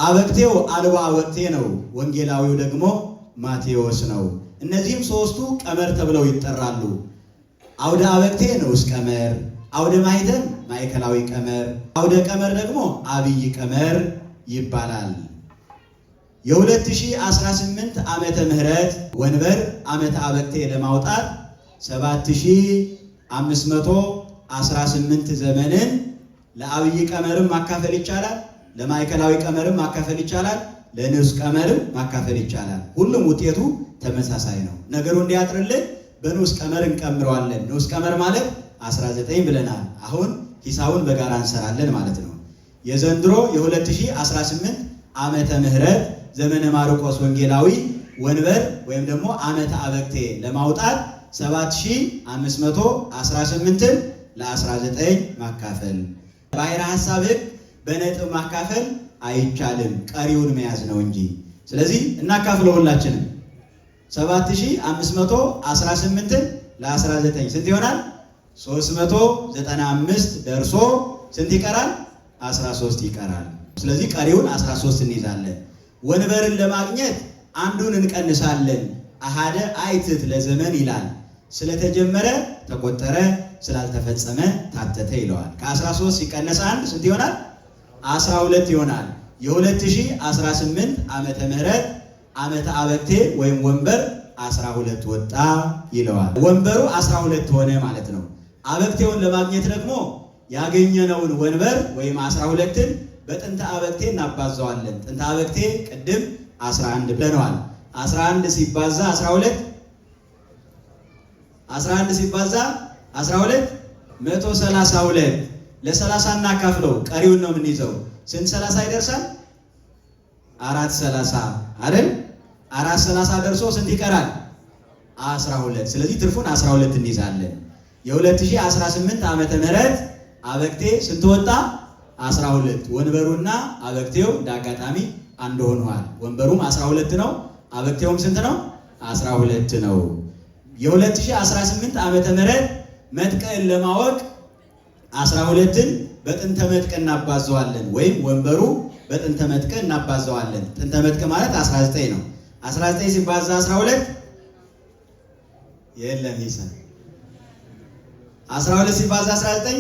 አበቅቴው አልቦ አበቅቴ ነው። ወንጌላዊው ደግሞ ማቴዎስ ነው። እነዚህም ሦስቱ ቀመር ተብለው ይጠራሉ። አውደ አበቅቴ ንዑስ ቀመር፣ አውደ ማኅተም ማዕከላዊ ቀመር፣ አውደ ቀመር ደግሞ አብይ ቀመር ይባላል። የ2018 ዓመተ ምህረት ወንበር ዓመተ አበቅቴ ለማውጣት 7518 ዘመንን ለአብይ ቀመርም ማካፈል ይቻላል፣ ለማዕከላዊ ቀመርም ማካፈል ይቻላል፣ ለንዑስ ቀመርም ማካፈል ይቻላል። ሁሉም ውጤቱ ተመሳሳይ ነው። ነገሩ እንዲያጥርልን በንዑስ ቀመር እንቀምረዋለን። ንዑስ ቀመር ማለት 19 ብለናል። አሁን ሂሳቡን በጋራ እንሰራለን ማለት ነው። የዘንድሮ የ2018 ዓመተ ምህረት ዘመነ ማርቆስ ወንጌላዊ ወንበር ወይም ደግሞ ዓመተ አበቅቴ ለማውጣት 7518ን ለ19 ማካፈል። ባሕረ ሐሳብ ሕግ በነጥብ ማካፈል አይቻልም፣ ቀሪውን መያዝ ነው እንጂ። ስለዚህ እናካፍለው ሁላችንም። 7518ን ለ19 ስንት ይሆናል? 395 ደርሶ ስንት ይቀራል? 13 ይቀራል። ስለዚህ ቀሪውን 13 እንይዛለን። ወንበርን ለማግኘት አንዱን እንቀንሳለን። አሃደ አይትት ለዘመን ይላል። ስለተጀመረ ተቆጠረ፣ ስላልተፈጸመ ታተተ ይለዋል። ከ13 ሲቀነስ አንድ ስንት ይሆናል? 12 ይሆናል። የ2018 ዓመተ ምህረት ዓመተ አበቅቴ ወይም ወንበር 12 ወጣ ይለዋል። ወንበሩ 12 ሆነ ማለት ነው። አበቅቴውን ለማግኘት ደግሞ ያገኘነውን ወንበር ወይም 12ን በጥንተ አበቅቴ እናባዛዋለን። ጥንተ አበቅቴ ቅድም 11 ብለነዋል። 11 ሲባዛ 12፣ 11 ሲባዛ 12 132። ለ30 እናካፍለው፣ ቀሪውን ነው የምንይዘው። ስንት 30 ይደርሳል? አራት 30 አይደል? አራት 30 ደርሶ ስንት ይቀራል? 12። ስለዚህ ትርፉን 12 እንይዛለን። የ2018 ዓመተ ምህረት አበቅቴ ስንት ወጣ? 12። ወንበሩና አበቅቴው እንደ አጋጣሚ አንድ ሆነዋል። ወንበሩም 12 ነው፣ አበቅቴውም ስንት ነው? 12 ነው። የ2018 ዓመተ ምህረት መጥቀን ለማወቅ 12ን በጥንተ መጥቀ እናባዘዋለን፣ ወይም ወንበሩ በጥንተ መጥቀ እናባዘዋለን። ጥንተ መጥቀ ማለት 19 ነው። 19 ሲባዛ 12፣ የለም ሂሳብ፣ 12 ሲባዛ 19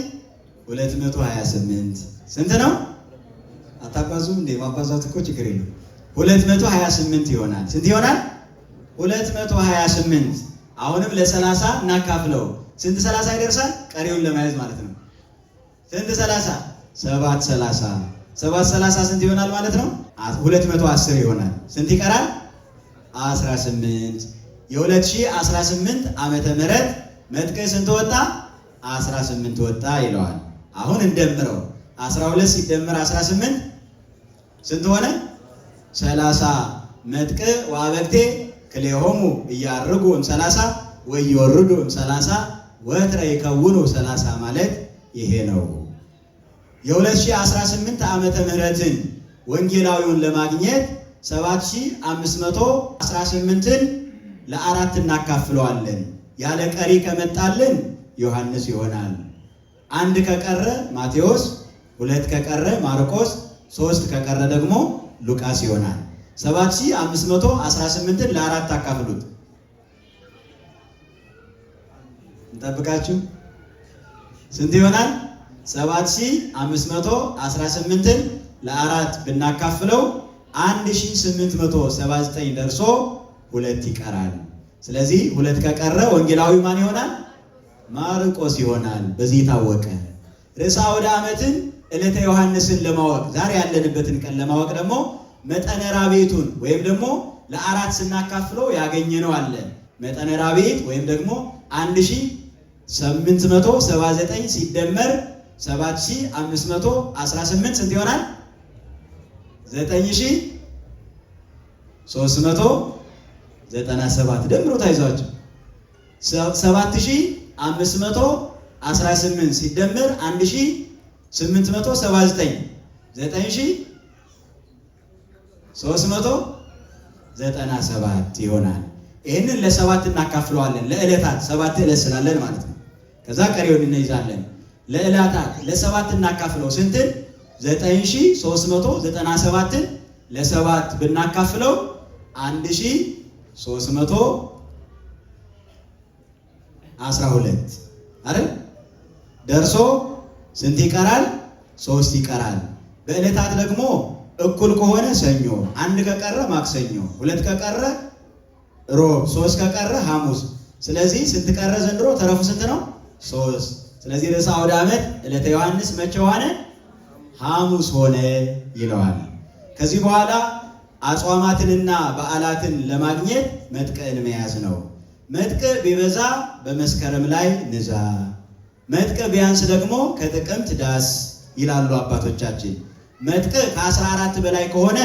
228። ስንት ነው? አታባዙም እንዴ? ማባዛት እኮ ችግር የለም። 228 ይሆናል። ስንት ይሆናል? 228። አሁንም ለ30 እናካፍለው። ስንት 30 ይደርሳል? ቀሪውን ለመያዝ ማለት ነው። ስንት 30? 7 30። 7 30 ስንት ይሆናል ማለት ነው? 210 ይሆናል። ስንት ይቀራል? 18። የ2018 ዓመተ ምህረት መጥቀ ስንት ወጣ? 18 ወጣ ይለዋል። አሁን እንደምረው። 12 ሲደመር 18 ስንት ሆነ? 30። መጥቅ ወአበቅቴ ክልኤሆሙ ኢያዕርጉ እም30 ወኢይወርዱ እም30 ወትረ ይከውኑ 30 ማለት ይሄ ነው። የ2018 ዓመተ ምህረትን ወንጌላዊውን ለማግኘት 7518ን ለአራት እናካፍለዋለን። ያለ ቀሪ ከመጣልን ዮሐንስ ይሆናል። አንድ ከቀረ ማቴዎስ፣ ሁለት ከቀረ ማርቆስ፣ ሶስት ከቀረ ደግሞ ሉቃስ ይሆናል። 7518ን ለአራት አካፍሉት። እንጠብቃችሁ። ስንት ይሆናል? 7518ን ለአራት ብናካፍለው 1879 ደርሶ ሁለት ይቀራል። ስለዚህ ሁለት ከቀረ ወንጌላዊ ማን ይሆናል? ማርቆስ ይሆናል። በዚህ ታወቀ። ርዕሰ አውደ ዓመትን ዕለተ ዮሐንስን ለማወቅ፣ ዛሬ ያለንበትን ቀን ለማወቅ ደግሞ መጠነ ራቤቱን ወይም ደግሞ ለአራት ስናካፍለው ያገኘነው አለ። መጠነ ራቤት ወይም ደግሞ 1879 ሲደመር 7518 ስንት ይሆናል? 9397። ደምሮ ታይዟቸው። 7518 ሲደመር 1879 397 ይሆናል። ይህንን ለሰባት እናካፍለዋለን። ለዕለታት 7 ዕለት ስላለን ማለት ነው። ከዛ ቀሪውን እንይዛለን። ለዕለታት ለሰባት እናካፍለው ስንትን? 9397ን ለሰባት ብናካፍለው 1312 አይደል? ደርሶ ስንት ይቀራል? 3 ይቀራል። በዕለታት ደግሞ እኩል ከሆነ ሰኞ፣ አንድ ከቀረ ማክሰኞ፣ 2 ከቀረ ሮብ፣ 3 ከቀረ ሐሙስ። ስለዚህ ስንት ቀረ ዘንድሮ? ተረፉ ስንት ነው? 3። ስለዚህ ርዕሰ አውደ ዓመት ዕለተ ዮሐንስ መቼ ሆነ? ሐሙስ ሆነ ይለዋል። ከዚህ በኋላ አጽዋማትንና በዓላትን ለማግኘት መጥቅዕን መያዝ ነው። መጥቅዕ ቢበዛ በመስከረም ላይ ንዛ፣ መጥቅዕ ቢያንስ ደግሞ ከጥቅምት ዳስ ይላሉ አባቶቻችን። መጥቅዕ ከ14 በላይ ከሆነ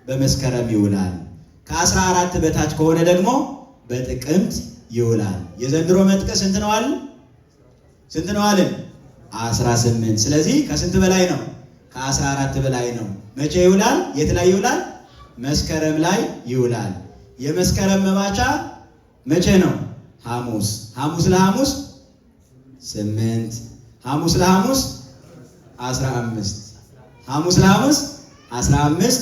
በመስከረም ይውላል። ከ14 በታች ከሆነ ደግሞ በጥቅምት ይውላል። የዘንድሮ መጥቅዕ ስንት ነው አልን? ስንት ነው አልን? 18። ስለዚህ ከስንት በላይ ነው? ከ14 በላይ ነው። መቼ ይውላል? የት ላይ ይውላል? መስከረም ላይ ይውላል። የመስከረም መባቻ መቼ ነው? ሐሙስ። ሐሙስ ለሐሙስ 8፣ ሐሙስ ለሐሙስ 15፣ ሐሙስ ለሐሙስ 15፣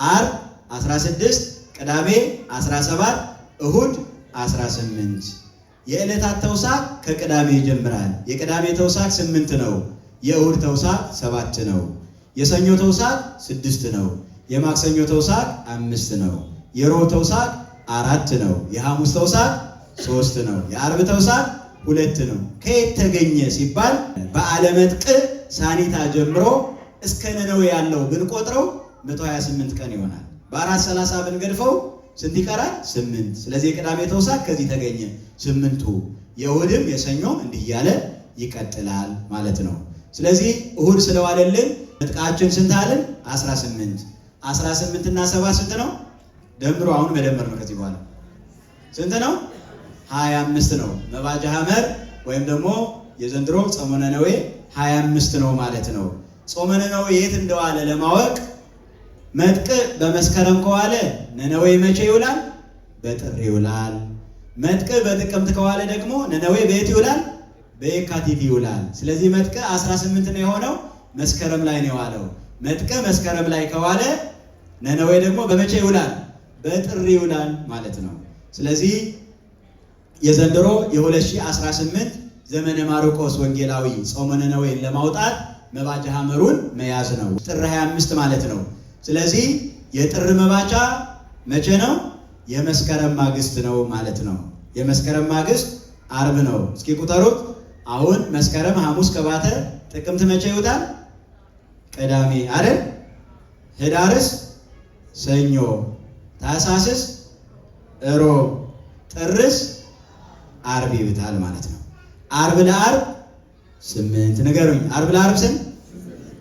ዓርብ 16፣ ቅዳሜ 17፣ እሁድ 18። የዕለታት ተውሳክ ከቅዳሜ ይጀምራል። የቅዳሜ ተውሳክ 8 ነው። የእሁድ ተውሳክ 7 ነው። የሰኞ ተውሳክ 6 ነው። የማክሰኞ ተውሳክ 5 ነው። የሮብ ተውሳክ 4 ነው። የሐሙስ ተውሳክ 3 ነው። የዓርብ ተውሳክ 2 ነው። ከየት ተገኘ ሲባል በዓለ መጥቅዕ ሳኒታ ጀምሮ እስከ ነነዌ ያለው ብንቆጥረው 128 ቀን ይሆናል። በአራት ሰላሳ ብንገድፈው ስንት ይቀራል? 8። ስለዚህ የቅዳሜ ተውሳክ ከዚህ ተገኘ 8ቱ። የእሁድም የሰኞም እንዲህ እያለ ይቀጥላል ማለት ነው። ስለዚህ እሁድ ስለዋለልን መጥቅዓችን ስንት አለን? 18። 18 እና 7 ስንት ነው? ደምሮ አሁን መደመር ነው። ከዚህ በኋላ ስንት ነው? 25 ነው። መባጃ ሐመር ወይም ደግሞ የዘንድሮ ጾመ ነነዌ 25 ነው ማለት ነው። ጾመ ነነዌ የት እንደዋለ ለማወቅ መጥቅዕ በመስከረም ከዋለ ነነዌ መቼ ይውላል? በጥር ይውላል። መጥቅዕ በጥቅምት ከዋለ ደግሞ ነነዌ በየት ይውላል? በየካቲት ይውላል። ስለዚህ መጥቅዕ 18 ነው የሆነው፣ መስከረም ላይ ነው የዋለው። መጥቅዕ መስከረም ላይ ከዋለ ነነዌ ደግሞ በመቼ ይውላል? በጥር ይውላል ማለት ነው። ስለዚህ የዘንድሮ የ2018 ዘመነ ማርቆስ ወንጌላዊ ጾመ ነነዌን ለማውጣት መባጃ ሐመሩን መያዝ ነው። ጥር 25 ማለት ነው። ስለዚህ የጥር መባቻ መቼ ነው? የመስከረም ማግስት ነው ማለት ነው። የመስከረም ማግስት ዓርብ ነው። እስኪ ቁጠሩት። አሁን መስከረም ሐሙስ ከባተ ጥቅምት መቼ ይውጣል? ቅዳሜ አይደል? ህዳርስ ሰኞ፣ ታኅሳስስ እሮብ፣ ጥርስ ዓርብ ይውጣል ማለት ነው። ዓርብ ለዓርብ 8 ንገሩኝ። ዓርብ ለዓርብ ስንት?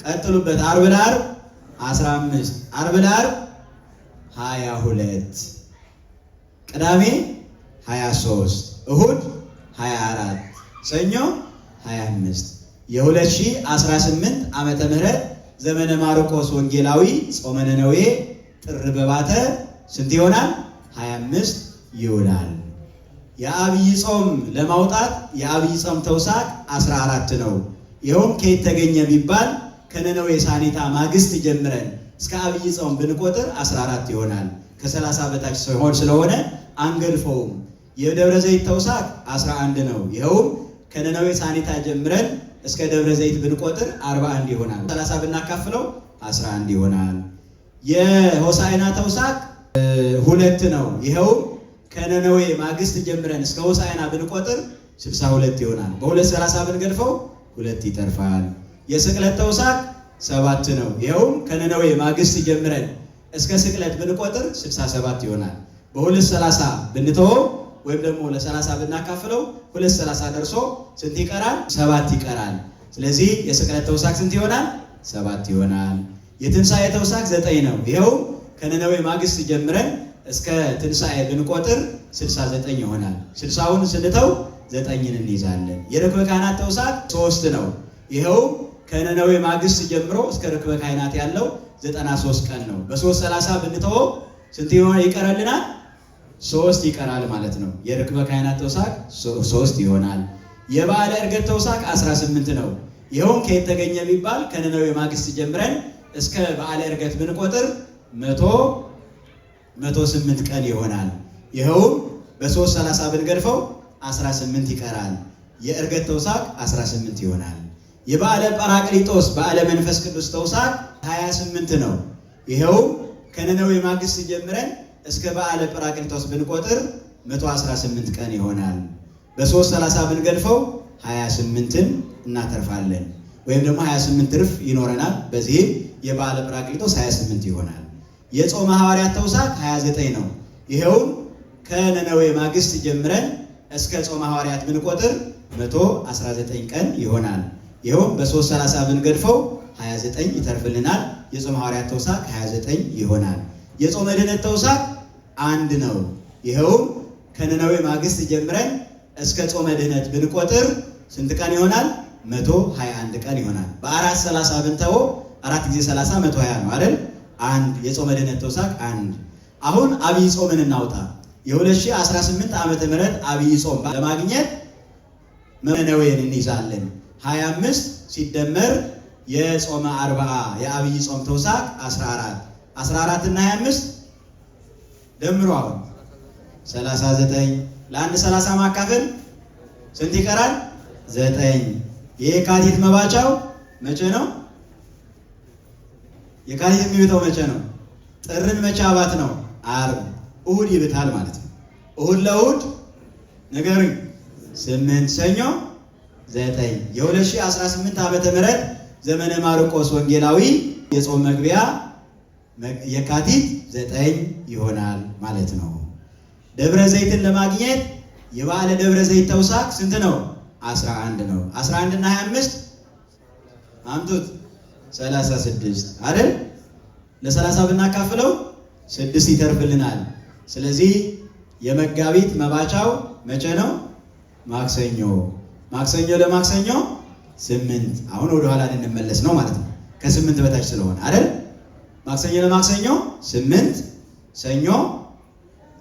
ቀጥሉበት። ዓርብ ለዓርብ 15፣ ዓርብ ለዓርብ 22፣ ቅዳሜ 23፣ እሁድ 24፣ ሰኞ 25። የ2018 ዓመተ ምህረት ዘመነ ማርቆስ ወንጌላዊ ጾመ ነነዌ ጥር በባተ ስንት ይሆናል? 25 ይውላል። የአብይ ጾም ለማውጣት የአብይ ጾም ተውሳክ 14 ነው። ይኸውም ከየት ተገኘ ቢባል ከነነዌ ሳኒታ ማግስት ጀምረን እስከ አብይ ጾም ብንቆጥር 14 ይሆናል። ከ30 በታች ሲሆን ስለሆነ አንገልፈውም። የደብረ ዘይት ተውሳክ 11 ነው። ይኸውም ከነነዌ ሳኒታ ጀምረን እስከ ደብረ ዘይት ብንቆጥር 41 ይሆናል። 30 ብናካፍለው 11 ይሆናል። የሆሳዕና ተውሳክ 2 ነው። ይኸውም ከነነዌ ማግስት ጀምረን እስከ ሆሳዕና ብንቆጥር 62 ይሆናል። በሁለት 30 ብንገድፈው 2 ይተርፋል። የስቅለት ተውሳክ 7 ነው። ይኸውም ከነነዌ ማግስት ጀምረን እስከ ስቅለት ብንቆጥር 67 ይሆናል። በሁለት 30 ብንተወው ወይም ደግሞ ለ30 ብናካፍለው ሁለት 30 ደርሶ ስንት ይቀራል? 7 ይቀራል። ስለዚህ የስቅለት ተውሳክ ስንት ይሆናል? 7 ይሆናል። የትንሣኤ ተውሳክ 9 ነው። ይኸውም ከነነዌ ማግስት ጀምረን እስከ ትንሣኤ ብንቆጥር 69 ይሆናል። 60ውን ስንተው 9ን እንይዛለን። የርክበ ካህናት ተውሳክ 3 ነው። ይኸውም ከነነዌ ማግስት ጀምሮ እስከ ርክበ ካህናት ያለው 93 ቀን ነው። በ3:30 ብንተወው ስንት ይቀራልናል? 3 ይቀራል ማለት ነው። የርክበ ካህናት ተውሳክ 3 ይሆናል። የበዓለ ዕርገት ተውሳክ 18 ነው። ይኸውም ከየት ተገኘ ቢባል ከነነዌ ማግስት ጀምረን እስከ በዓለ ዕርገት ብንቆጥር 108 ቀን ይሆናል። ይኸውም በ3:30 ብንገድፈው 18 ይቀራል። የዕርገት ተውሳክ 18 ይሆናል። የበዓለ ጰራቅሊጦስ በዓለ መንፈስ ቅዱስ ተውሳክ 28 ነው። ይኸውም ከነነዌ ማግስት ጀምረን እስከ በዓለ ጰራቅሊጦስ ብንቆጥር 118 ቀን ይሆናል። በ3:30 ብንገድፈው 28ን እናተርፋለን ወይም ደግሞ 28 ትርፍ ይኖረናል። በዚህም የበዓለ ጰራቅሊጦስ 28 ይሆናል። የጾመ ሐዋርያት ተውሳክ 29 ነው። ይኸውም ከነነዌ ማግስት ጀምረን እስከ ጾመ ሐዋርያት ብንቆጥር 119 ቀን ይሆናል። ይኸውም በ3:30 ብንገድፈው 29 ይተርፍልናል። የጾመ ሐዋርያት ተውሳክ 29 ይሆናል። የጾመ ድኅነት ተውሳክ 1 ነው። ይኸውም ከነነዌ ማግስት ጀምረን እስከ ጾመ ድኅነት ብንቆጥር ስንት ቀን ይሆናል? 121 ቀን ይሆናል። በ4:30 ብንተወው 4 ጊዜ 30 120 ነው አይደል? 1 የጾመ ድኅነት ተውሳክ 1። አሁን አብይ ጾምን እናውጣ። የ2018 ዓመተ ምህረት አብይ ጾም ለማግኘት ነነዌን እንይዛለን። 25 ሲደመር የጾመ 40 የአብይ ጾም ተውሳክ 14 14 እና 25 ደምሮ አሁን 39 ለአንድ 30 ማካፈል ስንት ይቀራል? 9። የካቲት መባቻው መቼ ነው? የካቲት የሚብተው መቼ ነው? ጥርን መቼ አባት ነው? ዓርብ። እሁድ ይብታል ማለት ነው። እሁድ ለእሁድ ንገሩኝ 8፣ ሰኞ 9። የ2018 ዓመተ ምህረት ዘመነ ማርቆስ ወንጌላዊ የጾም መግቢያ የካቲት 9 ይሆናል ማለት ነው። ደብረ ዘይትን ለማግኘት የበዓለ ደብረ ዘይት ተውሳክ ስንት ነው? 11 ነው። 11 እና 25 አምጡት 36 አይደል? ለ30 ብናካፍለው 6 ይተርፍልናል። ስለዚህ የመጋቢት መባቻው መቼ ነው? ማክሰኞ። ማክሰኞ ለማክሰኞ 8። አሁን ወደ ኋላ ልንመለስ ነው ማለት ነው። ከ8 በታች ስለሆነ አይደል? ማክሰኞ ለማክሰኞ 8፣ ሰኞ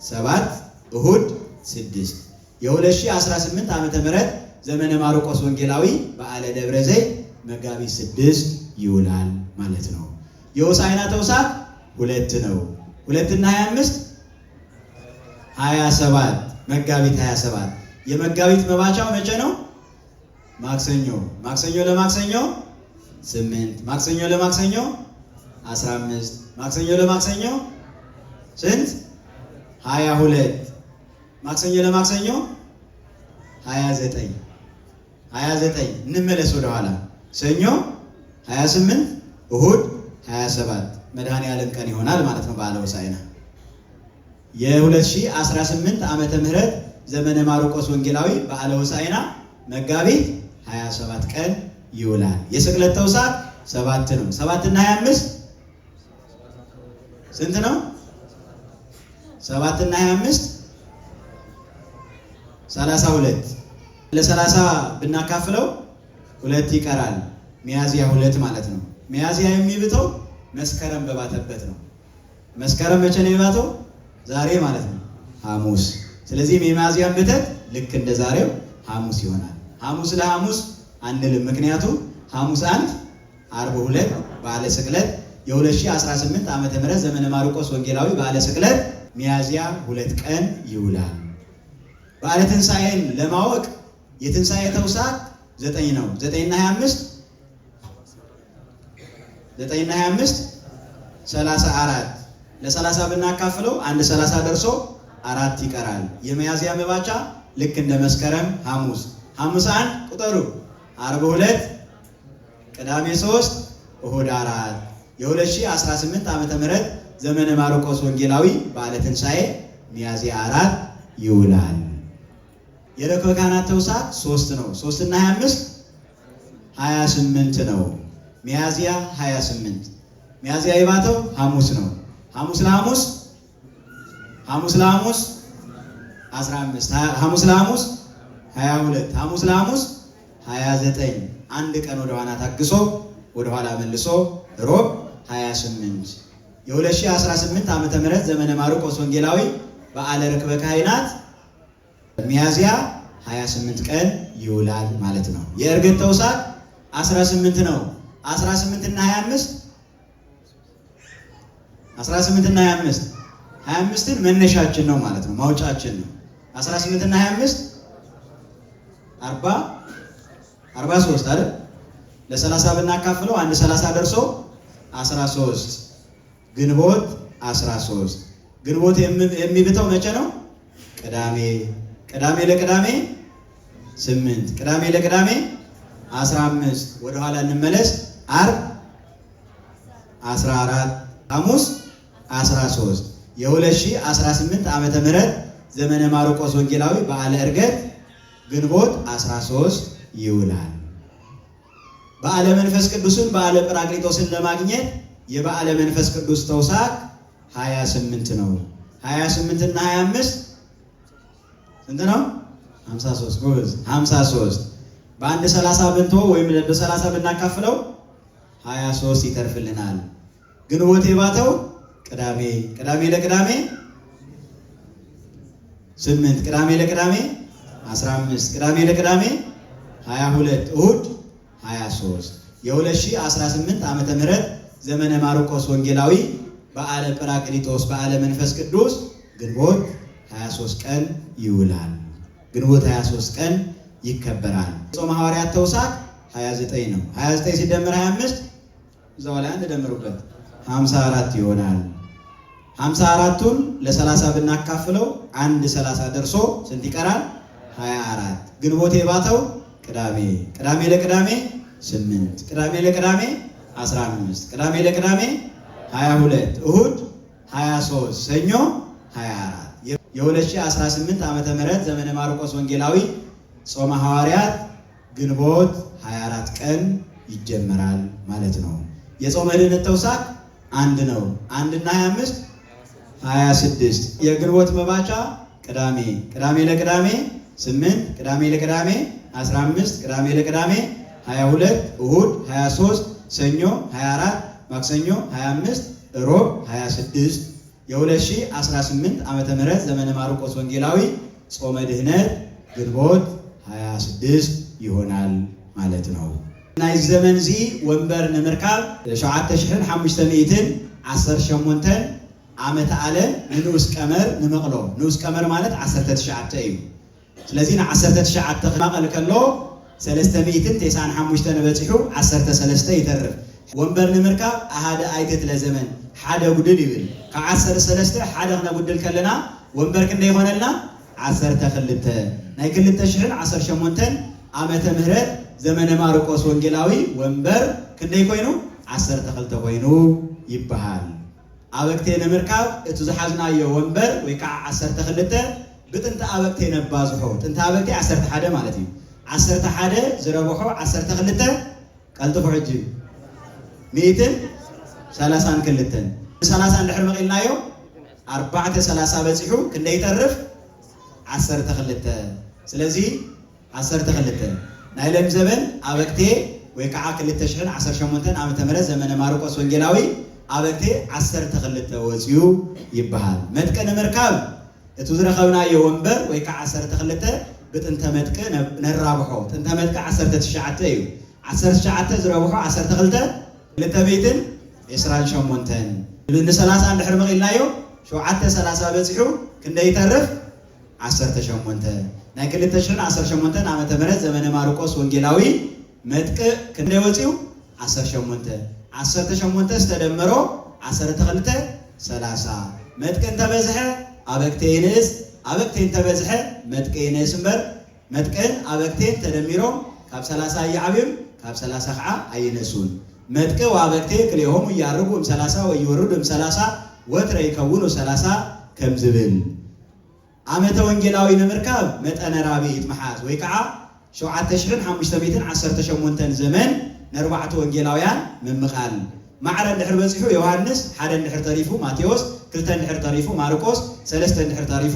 7፣ እሁድ 6። የ2018 ዓመተ ምህረት ዘመነ ማርቆስ ወንጌላዊ በዓለ ደብረ ዘይት መጋቢት 6 ይውላል ማለት ነው። የሆሳዕና ተውሳክ 2 ነው። 2 እና 25 27 መጋቢት 27። የመጋቢት መባቻው መቼ ነው? ማክሰኞ። ማክሰኞ ለማክሰኞ 8፣ ማክሰኞ ለማክሰኞ 15፣ ማክሰኞ ለማክሰኞ ስንት? 22፣ ማክሰኞ ለማክሰኞ 29 29። እንመለስ ወደኋላ። ሰኞ 28፣ እሁድ 27 መድኃኔዓለም ቀን ይሆናል ማለት ነው በዓለ ሆሳዕና። የ2018 ዓመተ ምህረት ዘመነ ማርቆስ ወንጌላዊ በዓለ ሆሳዕና መጋቢት 27 ቀን ይውላል። የስቅለት ተውሳክ 7 ነው። 7 እና 25 ስንት ነው? 7 እና 25 32። ለ30 ብናካፍለው 2 ይቀራል። ሚያዝያ 2 ማለት ነው። ሚያዝያ የሚብተው መስከረም በባተበት ነው። መስከረም መቼ ነው የሚባተው? ዛሬ ማለት ነው፣ ሐሙስ። ስለዚህ የሚያዝያን ብተት ልክ እንደ ዛሬው ሐሙስ ይሆናል። ሐሙስ ለሐሙስ አንልም፣ ምክንያቱም ሐሙስ 1 ዓርብ 2 በዓለ ስቅለት የ2018 ዓመተ ምህረት ዘመነ ማርቆስ ወንጌላዊ በዓለ ስቅለት ሚያዝያ 2 ቀን ይውላል። በዓለ ትንሣኤን ለማወቅ የትንሣኤ ተውሳክ 9 ነው። 9 እና 25 9 እና 25 34። ለ30 ብናካፍለው አንድ 30 ደርሶ 4 ይቀራል። የሚያዝያ መባቻ ልክ እንደ መስከረም ሐሙስ ሐሙስ 1 ቁጠሩ ዓርብ 2 ቅዳሜ 3 እሁድ 4። የ2018 ዓመተ ምህረት ዘመነ ማርቆስ ወንጌላዊ በዓለ ትንሣኤ ሚያዝያ 4 ይውላል። የርክበ ካህናት ተውሳክ 3 ነው። 3 እና 25 28 ነው። ሚያዝያ 28። ሚያዝያ የባተው ሐሙስ ነው። ሐሙስ ለሐሙስ ሐሙስ ለሐሙስ 15፣ ሐሙስ ለሐሙስ 22፣ ሐሙስ ለሐሙስ 29። አንድ ቀን ወደኋላ ታግሶ ወደኋላ መልሶ ሮብ 28 የ2018 ዓመተ ምህረት ዘመነ ማርቆስ ወንጌላዊ በዓለ ርክበ ካህናት ሚያዝያ 28 ቀን ይውላል ማለት ነው። የዕርገት ተውሳክ 18 ነው። 18 እና 25 18 እና 25 25ን መነሻችን ነው ማለት ነው፣ ማውጫችን ነው። 18 እና 25 40 43 አይደል? ለ30 ብናካፍለው አንድ 30 ደርሶ 13 ግንቦት 13 ግንቦት የሚብተው መቼ ነው? ቅዳሜ። ቅዳሜ ለቅዳሜ 8 ቅዳሜ ለቅዳሜ 15 ወደኋላ እንመለስ። ዓርብ 14 ሐሙስ 13 የ2018 ዓመተ ምህረት ዘመነ ማርቆስ ወንጌላዊ በዓለ ዕርገት ግንቦት 13 ይውላል። በዓለ መንፈስ ቅዱስን በዓለ ጰራቅሊጦስን ለማግኘት የበዓለ መንፈስ ቅዱስ ተውሳክ 28 ነው። 28 እና 25 ስንት ነው? 53። ጎበዝ 53። በአንድ 30 ብንቶ ወይም በ30 ብናካፍለው 23 ይተርፍልናል። ግንቦት የባተው ቅዳሜ፣ ቅዳሜ ለቅዳሜ 8 ቅዳሜ ለቅዳሜ 15 ቅዳሜ ለቅዳሜ 22 እሁድ 23 የ2018 ዓመተ ምህረት ዘመነ ማርቆስ ወንጌላዊ በዓለ ጰራቅሊጦስ በዓለ መንፈስ ቅዱስ ግንቦት 23 ቀን ይውላል። ግንቦት 23 ቀን ይከበራል። ጾመ ሐዋርያት ተውሳክ 29 ነው። 29 ሲደመር 25 እዛው ላይ አንድ ደምሩበት 54 ይሆናል። 54ቱን ለ30 ብናካፍለው አንድ 30 ደርሶ ስንት ይቀራል? 24። ግንቦት የባተው ቅዳሜ፣ ቅዳሜ ለቅዳሜ 8 ቅዳሜ ለቅዳሜ 15 ቅዳሜ ለቅዳሜ 22 እሁድ 23 ሰኞ 24 የ2018 ዓመተ ምህረት ዘመነ ማርቆስ ወንጌላዊ ጾመ ሐዋርያት ግንቦት 24 ቀን ይጀመራል ማለት ነው። የጾመ ድኅነት ተውሳክ አንድ ነው። አንድና 25 26 የግንቦት መባቻ ቅዳሜ፣ ቅዳሜ ለቅዳሜ 8 ቅዳሜ ለቅዳሜ 15 ቅዳሜ ለቅዳሜ 22 እሁድ 23 ሰኞ 24 ማክሰኞ 25 ሮብ 26 የ2018 ዓመተ ምህረት ዘመነ ማርቆስ ወንጌላዊ ጾመ ድኅነት ግንቦት 26 ይሆናል ማለት ነው። ናይ ዘመን እዚ ወንበር ንምርካብ 7518 ዓመተ ዓለም ንንኡስ ቀመር ንመቕሎ ንኡስ ቀመር ማለት 19 እዩ። ስለዚ ን19 ክማቐል ከሎ 395 በፂሑ 13 ይተርፍ። ወንበር ንምርካብ ኣሃደ ኣይትት ለዘመን ሓደ ጉድል ይብል። ካብ 13 ሓደ ክነጉድል ከለና ወንበር ክንደይ ይኾነልና? 12። ናይ 2018 ዓመተ ምህረት ዘመነ ማርቆስ ወንጌላዊ ወንበር ክንደይ ኮይኑ? 12 ኮይኑ ይበሃል። ኣበክቴ ንምርካብ እቲ ዝሓዝናዮ ወንበር ወይ ከዓ 12 ብጥንቲ ኣበክቴ ነባዝሖ። ጥንቲ ኣበክቴ 11 ማለት እዩ። 11 ዝረብሖ 12 ቀልጥፉ ሕጂ 132 30 እንድሕር መቒልናዮ 4 30 በፂሑ ክንደይ ይተርፍ? 12። ስለዚ 12 ናይ ለም ዘበን ኣበክቴ ወይ ከዓ 2018 ዓመተ ምህረት ዘመነ ማርቆስ ወንጌላዊ ኣበክቴ 12 ወፂኡ ይበሃል። መጥቀ ንምርካብ እቲ ዝረኸብናዮ ወንበር ወይ ከዓ 12 ብጥንተ መጥቅ ነራብሖ። ጥንተ መጥቅ 19 እዩ። 19 ዝረብሖ 12 228 ን30 እንድሕር መቒልናዮ 7 30 በፂሑ ክንደይ ይተርፍ? 18። ናይ 2018 ዓመተ ምህረት ዘመነ ማርቆስ ወንጌላዊ መጥቅእ ክንደይ ወፂኡ? 18። 18 ዝተደመሮ 12 30። መጥቅእ እንተበዝሐ ኣበክቴ ይንእስ፣ ኣበክቴ እንተበዝሐ መጥቅእ ይንእስ እምበር መጥቅእን ኣበክቴን ተደሚሮም ካብ 30 ኣይዓብዩን ካብ 30 ከዓ ኣይንእሱን። መጥቅእ ወኣበክቴ ክልኤሆሙ እያርጉ እም30 ወይወርዱ እም30 ወትረ ይከውኑ 30 ከም ዝብል። ዓመተ ወንጌላዊ ንምርካብ መጠነ ራብዒት መሓዝ ወይ ከዓ 7518 ዘመን ንኣርባዕተ ወንጌላውያን ምምቓል። ማዕረ እንድሕር በፂሑ ዮሃንስ፣ ሓደ እንድሕር ተሪፉ ማቴዎስ፣ ክልተ እንድሕር ተሪፉ ማርቆስ፣ ሰለስተ እንድሕር ተሪፉ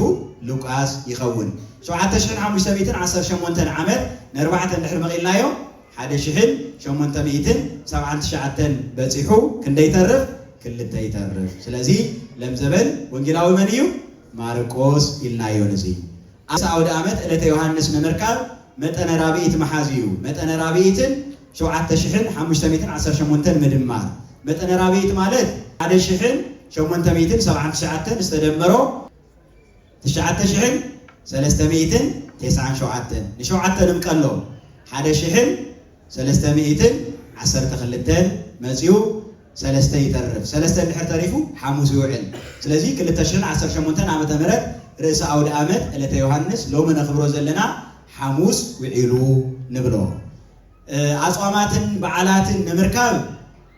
ሉቃስ ይኸውን። 7518 ዓመት ንኣርባዕተ እንድሕር መቒልናዮ 1879 በፂሑ ክንደይ ይተርፍ? ክልተ ይተርፍ። ስለዚ ለምዘበን ወንጌላዊ መን እዩ? ማርቆስ ኢልናዮ። ንዚ ዓውደ ዓመት ዕለተ ዮሃንስ ንምርካብ መጠነ ራብኢት መሓዝ እዩ። መጠነ ራብኢትን 7518 ምድማር። መጠነ ራብኢት ማለት 1879 ዝተደመሮ 9397፣ ንሸውዓተ ንምቀሎ፣ 1312 መፂኡ ሰለስተ ይተርፍ። ሰለስተ እንድሕር ተሪፉ ሓሙስ ይውዕል። ስለዚ 2018 ዓመተ ምህረት ርእሲ ኣውደ ዓመት ዕለተ ዮሃንስ ሎሚ ነኽብሮ ዘለና ሓሙስ ውዒሉ ንብሎ። ኣፅዋማትን በዓላትን ንምርካብ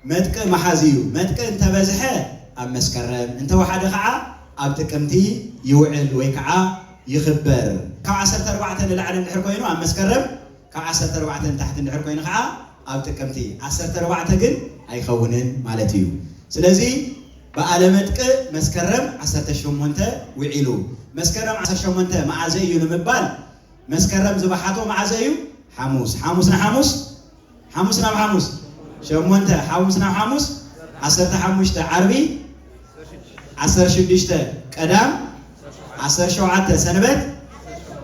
መጥቅእ መሓዝ እዩ። መጥቅእ እንተበዝሐ ኣብ መስከረም፣ እንተወሓደ ከዓ ኣብ ጥቅምቲ ይውዕል ወይ ከዓ ይኽበር። ካብ 14 ንላዕሊ እንድሕር ኮይኑ ኣብ መስከረም፣ ካብ 14 ንታሕቲ እንድሕር ኮይኑ ከዓ ኣብ ጥቅምቲ። 14 ግን ኣይኸውንን ማለት እዩ። ስለዚ በዓለ መጥቅእ መስከረም 18 ውዒሉ። መስከረም 18 መዓዘ እዩ ንምባል፣ መስከረም ዝበሓቶ መዓዘ እዩ? ሓሙስ። ሓሙስ ንሓሙስ፣ ሓሙስ ናብ ሓሙስ ሸሞንተ፣ ሓሙስ ናብ ሓሙስ 15፣ ዓርቢ 16፣ ቀዳም 17፣ ሰንበት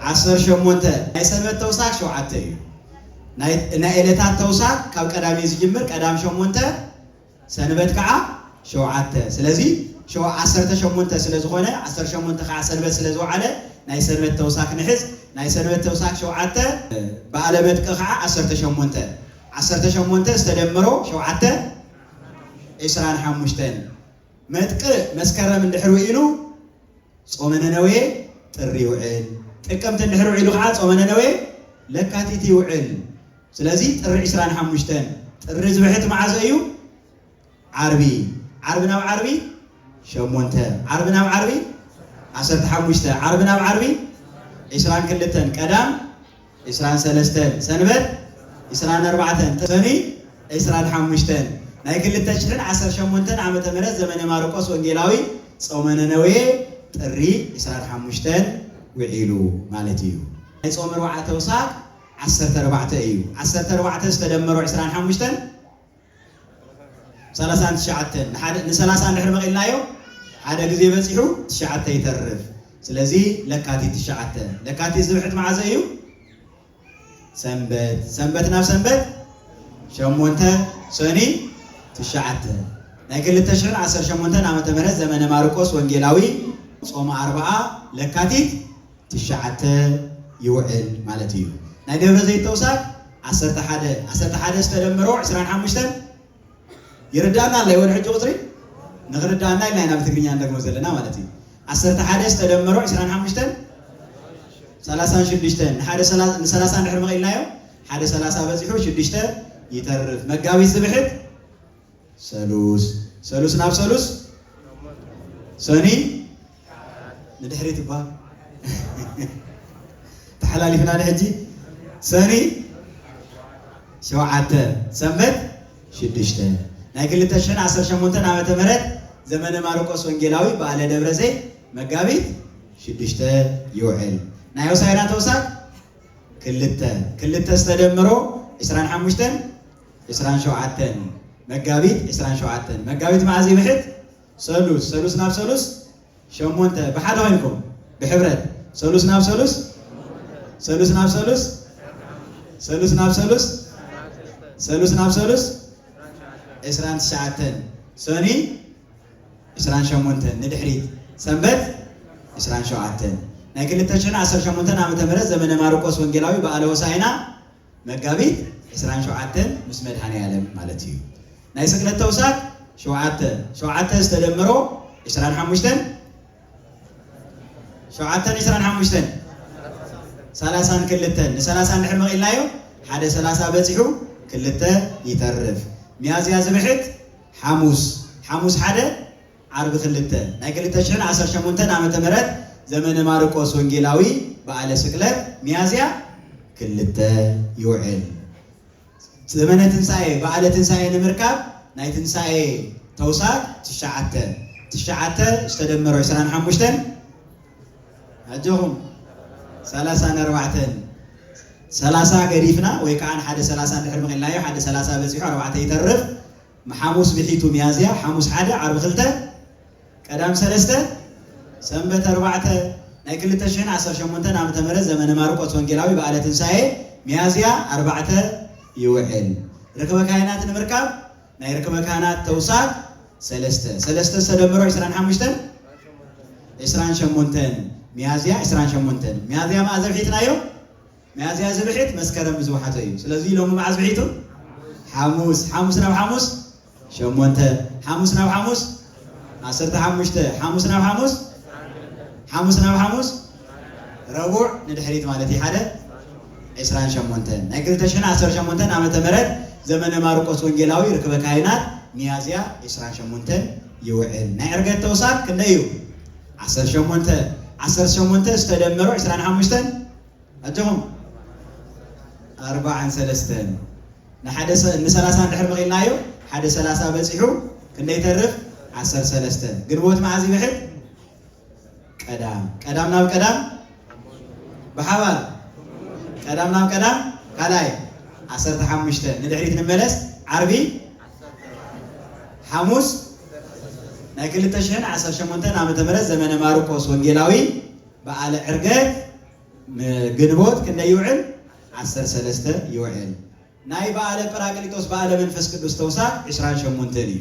18። ናይ ሰንበት ተውሳክ ሸውዓተ እዩ። ናይ ዕለታት ተውሳክ ካብ ቀዳሚ ዝጅምር፣ ቀዳም ሸሞንተ፣ ሰንበት ከዓ ሸውዓተ። ስለዚ 18 ስለ ዝኾነ፣ 18 ከዓ ሰንበት ስለ ዝወዓለ ናይ ሰንበት ተውሳክ ንሕዝ። ናይ ሰንበት ተውሳክ ሸውዓተ፣ በዓለ መጥቅእ ከዓ 18። 18 ዝተደመሮ ሸውዓተ 25። መጥቅእ መስከረም እንድሕር ውዒሉ ጾመ ነነዌ ጥሪ ይውዕል። ጥቅምቲ እንድሕር ውዒሉ ከዓ ጾመ ነነዌ ለካቲት ይውዕል። ስለዚ ጥሪ 25። ጥሪ ዝበሕት መዓዘ እዩ? ዓርቢ። ዓርቢ ናብ ዓርቢ ሸሞንተ፣ ዓርቢ ናብ ዓርቢ 15፣ ዓርቢ ናብ ዓርቢ 22፣ ቀዳም 23፣ ሰንበት 24፣ ሰኒ 25። ናይ 2018 ዓመተ ምህረት ዘመነ ማርቆስ ወንጌላዊ ጾመ ነነዌ ጥሪ 25 ውዒሉ ማለት እዩ። ናይ ጾመ ኣርባዓ ተውሳክ 14 እዩ። 14 ዝተደመሮ 25 39። ንሰላሳ እንድሕር መቒልናዮ ሓደ ግዜ በፂሑ ትሽዓተ ይተርፍ። ስለዚ ለካቲት ትሽዓተ። ለካቲት ዝብሕት መዓዘ እዩ? ሰንበት። ሰንበት ናብ ሰንበት ሸሞንተ፣ ሰኒ ትሽዓተ። ናይ 2018 ዓመተ ምህረት ዘመነ ማርቆስ ወንጌላዊ ጾመ ኣርባዓ ለካቲት ትሽዓተ ይውዕል ማለት እዩ። ናይ ደብረ ዘይት ተውሳክ 11። 11 ዝተደመሮ 25። ይርዳእና ኣሎ ወደ ሕጂ ቁፅሪ ንክርዳእና ኢልና ኢና ብትግርኛ እንደግሞ ዘለና ማለት እዩ። 11 ዝተደመሮ 25 36። ንሓደ ንሰላሳ እንድሕር መቒልናዮ ሓደ ሰላሳ በፂሑ ሽዱሽተ ይተርፍ። መጋቢት ዝብሕት ሰሉስ። ሰሉስ ናብ ሰሉስ፣ ሰኒ ንድሕሪት እኳ ተሓላሊፍና ንሕጂ፣ ሰኒ ሸውዓተ፣ ሰንበት ሽዱሽተ። ናይ 2018 ዓመተ ምህረት ዘመነ ማርቆስ ወንጌላዊ በዓለ ደብረ ዘይት መጋቢት ሽዱሽተ ይውዕል። ናይ ሆሳዕና ተውሳክ ክልተ። ክልተ ዝተደምሮ 25 27፣ መጋቢት 27። መጋቢት መዓዝ ይብሕት? ሰሉስ። ሰሉስ ናብ ሰሉስ ሸሞንተ። ብሓደ ኮይንኩም ብሕብረት፣ ሰሉስ ናብ ሰሉስ፣ ሰሉስ ናብ ሰሉስ፣ ሰሉስ ናብ ሰሉስ፣ ሰሉስ ናብ ሰሉስ 29፣ ሰኒ 28፣ ንድሕሪት ሰንበት 27። ናይ 2018 ዓመተ ምህረት ዘመነ ማርቆስ ወንጌላዊ በዓለ ሆሳዕና መጋቢት 27 ምስ መድኃኔ ዓለም ማለት እዩ። ናይ ስቅለት ተውሳክ ሸውዓተ። ሸውዓተ ዝተደመሮ 25፣ ሸውዓተን 25 32። ንሰላሳ እንድሕር መቒልናዮ ሓደ ሰላሳ በፂሑ ክልተ ይተርፍ። ሚያዝያ ዝብሕት ሓሙስ። ሓሙስ ሓደ፣ ዓርቢ ክልተ። ናይ 2018 ዓመተ ምህረት ዘመነ ማርቆስ ወንጌላዊ በዓለ ስቅለት ሚያዝያ ክልተ ይውዕል። ዘመነ ትንሣኤ በዓለ ትንሣኤ ንምርካብ ናይ ትንሣኤ ተውሳክ ትሽዓተ። ትሽዓተ ዝተደመሮ 25፣ ኣጆኹም፣ 34። 30 ገሪፍና ወይ ከዓ ሓደ 30 እንድሕር መቂልናዮ ሓደ 30 በፂሑ 4 ይተርፍ። ሓሙስ ብሒቱ ሚያዝያ፣ ሓሙስ 1፣ ዓርቢ 2፣ ቀዳም 3፣ ሰንበት 4። ናይ 2018 ዓመተ ምህረት ዘመነ ማርቆስ ወንጌላዊ በዓለ ትንሣኤ ሚያዝያ 4 ይውዕል። ርክበ ካህናት ንምርካብ ናይ ርክበ ካህናት ተውሳክ 3፣ 3 ዝተደመሮ 25፣ 28፣ ሚያዝያ 28። ሚያዝያ መዓዝ ብሒትናዮ? ሚያዝያ ዝብሒት መስከረም ዝወሓተ እዩ። ስለዚ ሎሚ መዓዝ ብሒቱ? ሓሙስ። ሓሙስ ናብ ሓሙስ 8፣ ሓሙስ ናብ ሓሙስ 15፣ ሓሙስ ናብ ሓሙስ፣ ሓሙስ ናብ ሓሙስ ረቡዕ ንድሕሪት ማለት እዩ ሓደ 28። ናይ 2018 ዓመተ ምህረት ዘመነ ማርቆስ ወንጌላዊ ርክበ ካህናት ሚያዝያ 28 ይውዕል። ናይ ዕርገት ተውሳክ ክንደይ እዩ? 18። 18 ዝተደመሩ 25፣ ኣጀኹም፣ 43። ንሓደ ን30 እንድሕር መቂልናዮ ሓደ 30 በፂሑ ክንደይ ተርፍ? 13። ግንቦት መዓዝ ይብሕት? ቀዳም። ቀዳም ናብ ቀዳም ብሓባር፣ ቀዳም ናብ ቀዳም ካልኣይ 15። ንድሕሪት ንመለስ፣ ዓርቢ፣ ሓሙስ። ናይ 2018 ዓመተ ምህረት ዘመነ ማርቆስ ወንጌላዊ በዓለ ዕርገት ግንቦት ክንደይ ይውዕል? 13 ይውዕል። ናይ በዓለ ጰራቅሊጦስ በዓለ መንፈስ ቅዱስ ተውሳክ 28 እዩ።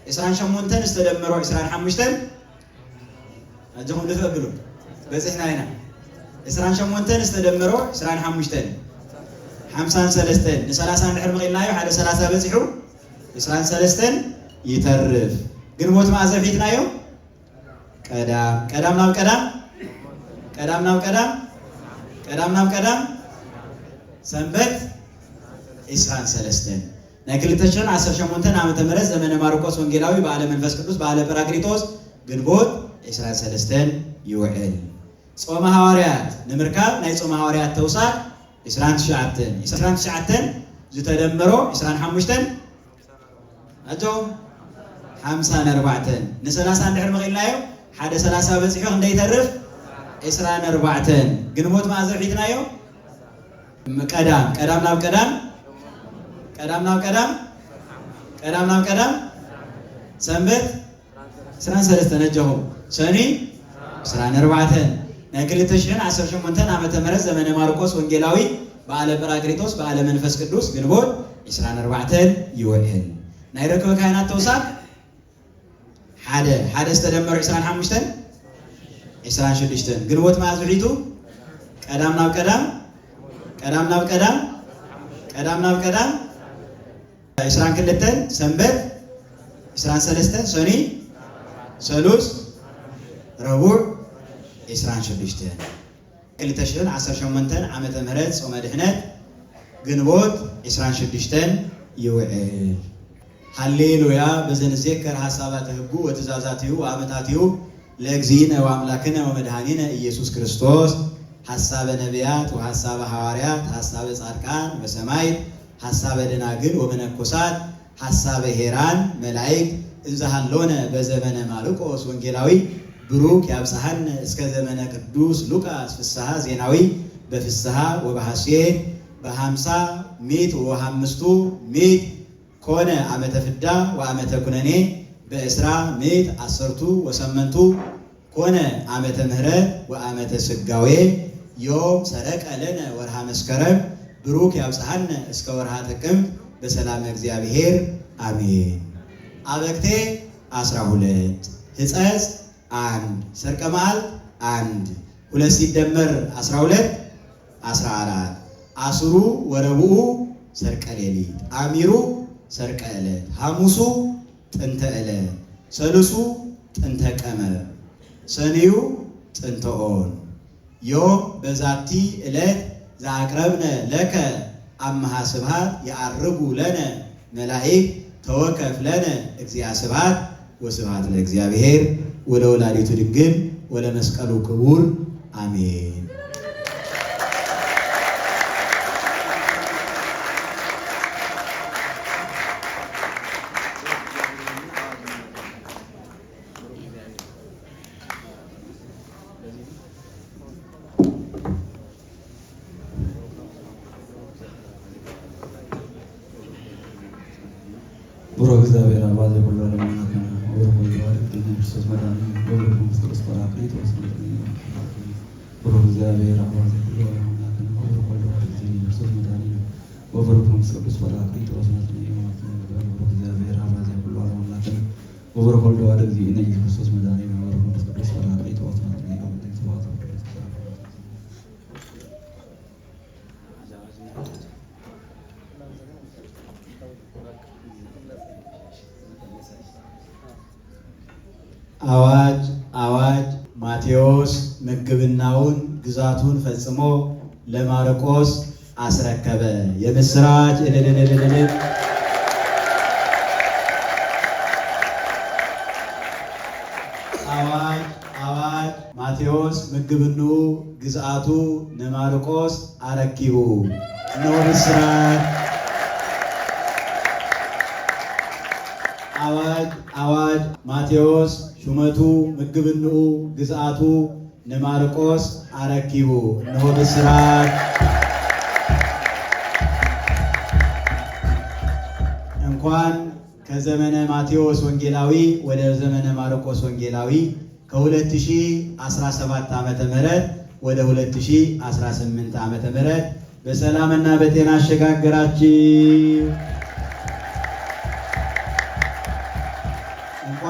28 ዝተደመሮ 25፣ ኣጀኹም ንፈብሉ፣ በፂሕና ኢና። 28 ዝተደመሮ 25፣ 53። ን30 እንድሕር መቂልናዮ ሓደ 30 በፂሑ 23 ይተርፍ። ግንቦት መዓዝ ሒትናዮ? ቀዳም። ቀዳም ናብ ቀዳም፣ ቀዳም ናብ ቀዳም፣ ቀዳም ናብ ቀዳም ሰንበት 23። ናይ 2018 ዓመተ ምህረት ዘመነ ማርቆስ ወንጌላዊ በዓለ መንፈስ ቅዱስ በዓለ ጰራቅሊጦስ ግንቦት 23 ይውዕል። ጾመ ሐዋርያት ንምርካብ ናይ ጾመ ሐዋርያት ተውሳክ 29። 29 ዝተደመሮ 25፣ ኣቶም፣ 54። ን30 እንድሕር መቂልናዮ ሓደ 30 በፂሑ ክንደይ ይተርፍ? 24። ግንቦት መዓዝ ሒትናዮ? ቀዳም። ቀዳም ናብ ቀዳም፣ ቀዳም ናብ ቀዳም፣ ቀዳም ናብ ቀዳም ሰንበት 23፣ ነጀኹም፣ ሰኒ 24። ናይ 2018 ዓመተ ምህረት ዘመነ ማርቆስ ወንጌላዊ በዓለ ጰራቅሊጦስ በዓለ መንፈስ ቅዱስ ግንቦት 24 ይውዕል። ናይ ርክበ ካህናት ተውሳክ 1፣ 1 ዝተደመሩ 25፣ 26። ግንቦት መዓዝ ብሒቱ? ቀዳም ናብ ቀዳም፣ ቀዳም ናብ ቀዳም፣ ቀዳም ናብ ቀዳም 22፣ ሰንበት 23፣ ሰኒ፣ ሰሉስ፣ ረቡዕ 26። 2018 ዓመተ ምህረት ጾመ ድሕነት ግንቦት 26 ይውዕል። ሃሌሉያ። በዘንዜከር ሐሳባተ ሕጉ ወትእዛዛቲሁ ወአመታቲሁ ለእግዚእነ ወአምላክነ ወመድኃኒነ ኢየሱስ ክርስቶስ፣ ሐሳበ ነቢያት ወሐሳበ ሐዋርያት፣ ሐሳበ ጻድቃን ወሰማዕት፣ ሐሳበ ደናግል ወመነኮሳት፣ ሐሳበ ሄራን መላእክት እንዘሃሎነ በዘመነ ማርቆስ ወንጌላዊ ብሩክ ያብጽሐነ እስከ ዘመነ ቅዱስ ሉቃስ ፍስሐ ዜናዊ በፍስሐ ወበሐሴት። በሃምሳ ምእት ወሃምስቱ ምእት ኮነ ዓመተ ፍዳ ወዓመተ ኩነኔ፣ በእስራ ምእት አሰርቱ ወሰመንቱ ኮነ ዓመተ ምህረት ወዓመተ ስጋዌ። ዮም ሰረቀ ለነ ወርሃ መስከረም ብሩክ ያብጽሐነ እስከ ወርሃ ጥቅምት በሰላም እግዚአብሔር አሜን። አበክቴ 12፣ ሕፀጽ 1፣ ሰርቀ መዓልት 1፣ 2 ሲደመር 12 14። አስሩ ወረቡኡ ሰርቀ ሌሊት፣ አሚሩ ሰርቀ ዕለት፣ ሐሙሱ ጥንተ ዕለት፣ ሰልሱ ጥንተ ቀመር፣ ሰንዩ ጥንተ ኦን። ዮም በዛቲ ዕለት ዘአቅረብነ ለከ አምሃ ስብሐት የዐርጉ ለነ መላእክት ተወከፍ ለነ እግዚአ ስብሐት። ወስብሐት ለእግዚአብሔር ወለወላዲቱ ድንግል ወለመስቀሉ ክቡር፣ አሜን። ቡሩክ እግዚአብሔር አብ ዘኩሉ ዓለም አምላክነ ወቡሩክ ወልድ ዋሕድ እግዚእነ ክርስቶስ መድኃኒነ ወቡሩክ መንፈስ ቅዱስ ጰራቅሊጦስ ቡሩክ እግዚአብሔር አብ ዘኩሉ ዓለም አምላክነ ወቡሩክ ወልድ ዋሕድ እግዚእነ ክርስቶስ መድኃኒነ ወቡሩክ መንፈስ ቅዱስ ጰራቅሊጦስ ቡሩክ እግዚአብሔር አብ ዘኩሉ ዓለም አምላክነ ወቡሩክ ወልድ ዋሕድ እግዚእነ ኢየሱስ ክርስቶስ መድኃኒነ ወቡሩክ መንፈስ ቅዱስ ጰራቅሊጦስ። አዋጅ አዋጅ! ማቴዎስ ምግብናውን ግዛቱን ፈጽሞ ለማርቆስ አስረከበ። የምስራች እልልልልል! አዋጅ አዋጅ! ማቴዎስ ምግብኑ ግዝአቱ ለማርቆስ አረኪቡ ነው። ምስራች! አዋጅ አዋጅ! ማቴዎስ ሹመቱ ምግብንኡ ግዝአቱ ንማርቆስ አረኪቡ እነሆ ብስራት። እንኳን ከዘመነ ማቴዎስ ወንጌላዊ ወደ ዘመነ ማርቆስ ወንጌላዊ ከ2017 ዓመተ ምህረት ወደ 2018 ዓመተ ምህረት በሰላምና በጤና አሸጋገራችሁ። እንኳ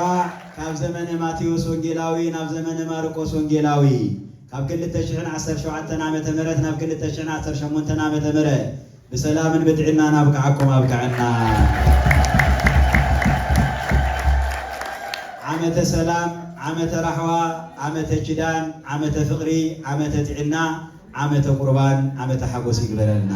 ካብ ዘመነ ማቴዎስ ወንጌላዊ ናብ ዘመነ ማርቆስ ወንጌላዊ ካብ 2017 ዓመተ ምህረት ናብ 2018 ዓመተ ምህረት ብሰላምን ብጥዕናን ኣብቅዓኩም ኣብቅዐና። ዓመተ ሰላም፣ ዓመተ ራሕዋ፣ ዓመተ ኪዳን፣ ዓመተ ፍቅሪ፣ ዓመተ ጥዕና፣ ዓመተ ቁርባን፣ ዓመተ ሓጎስ ይግበረልና።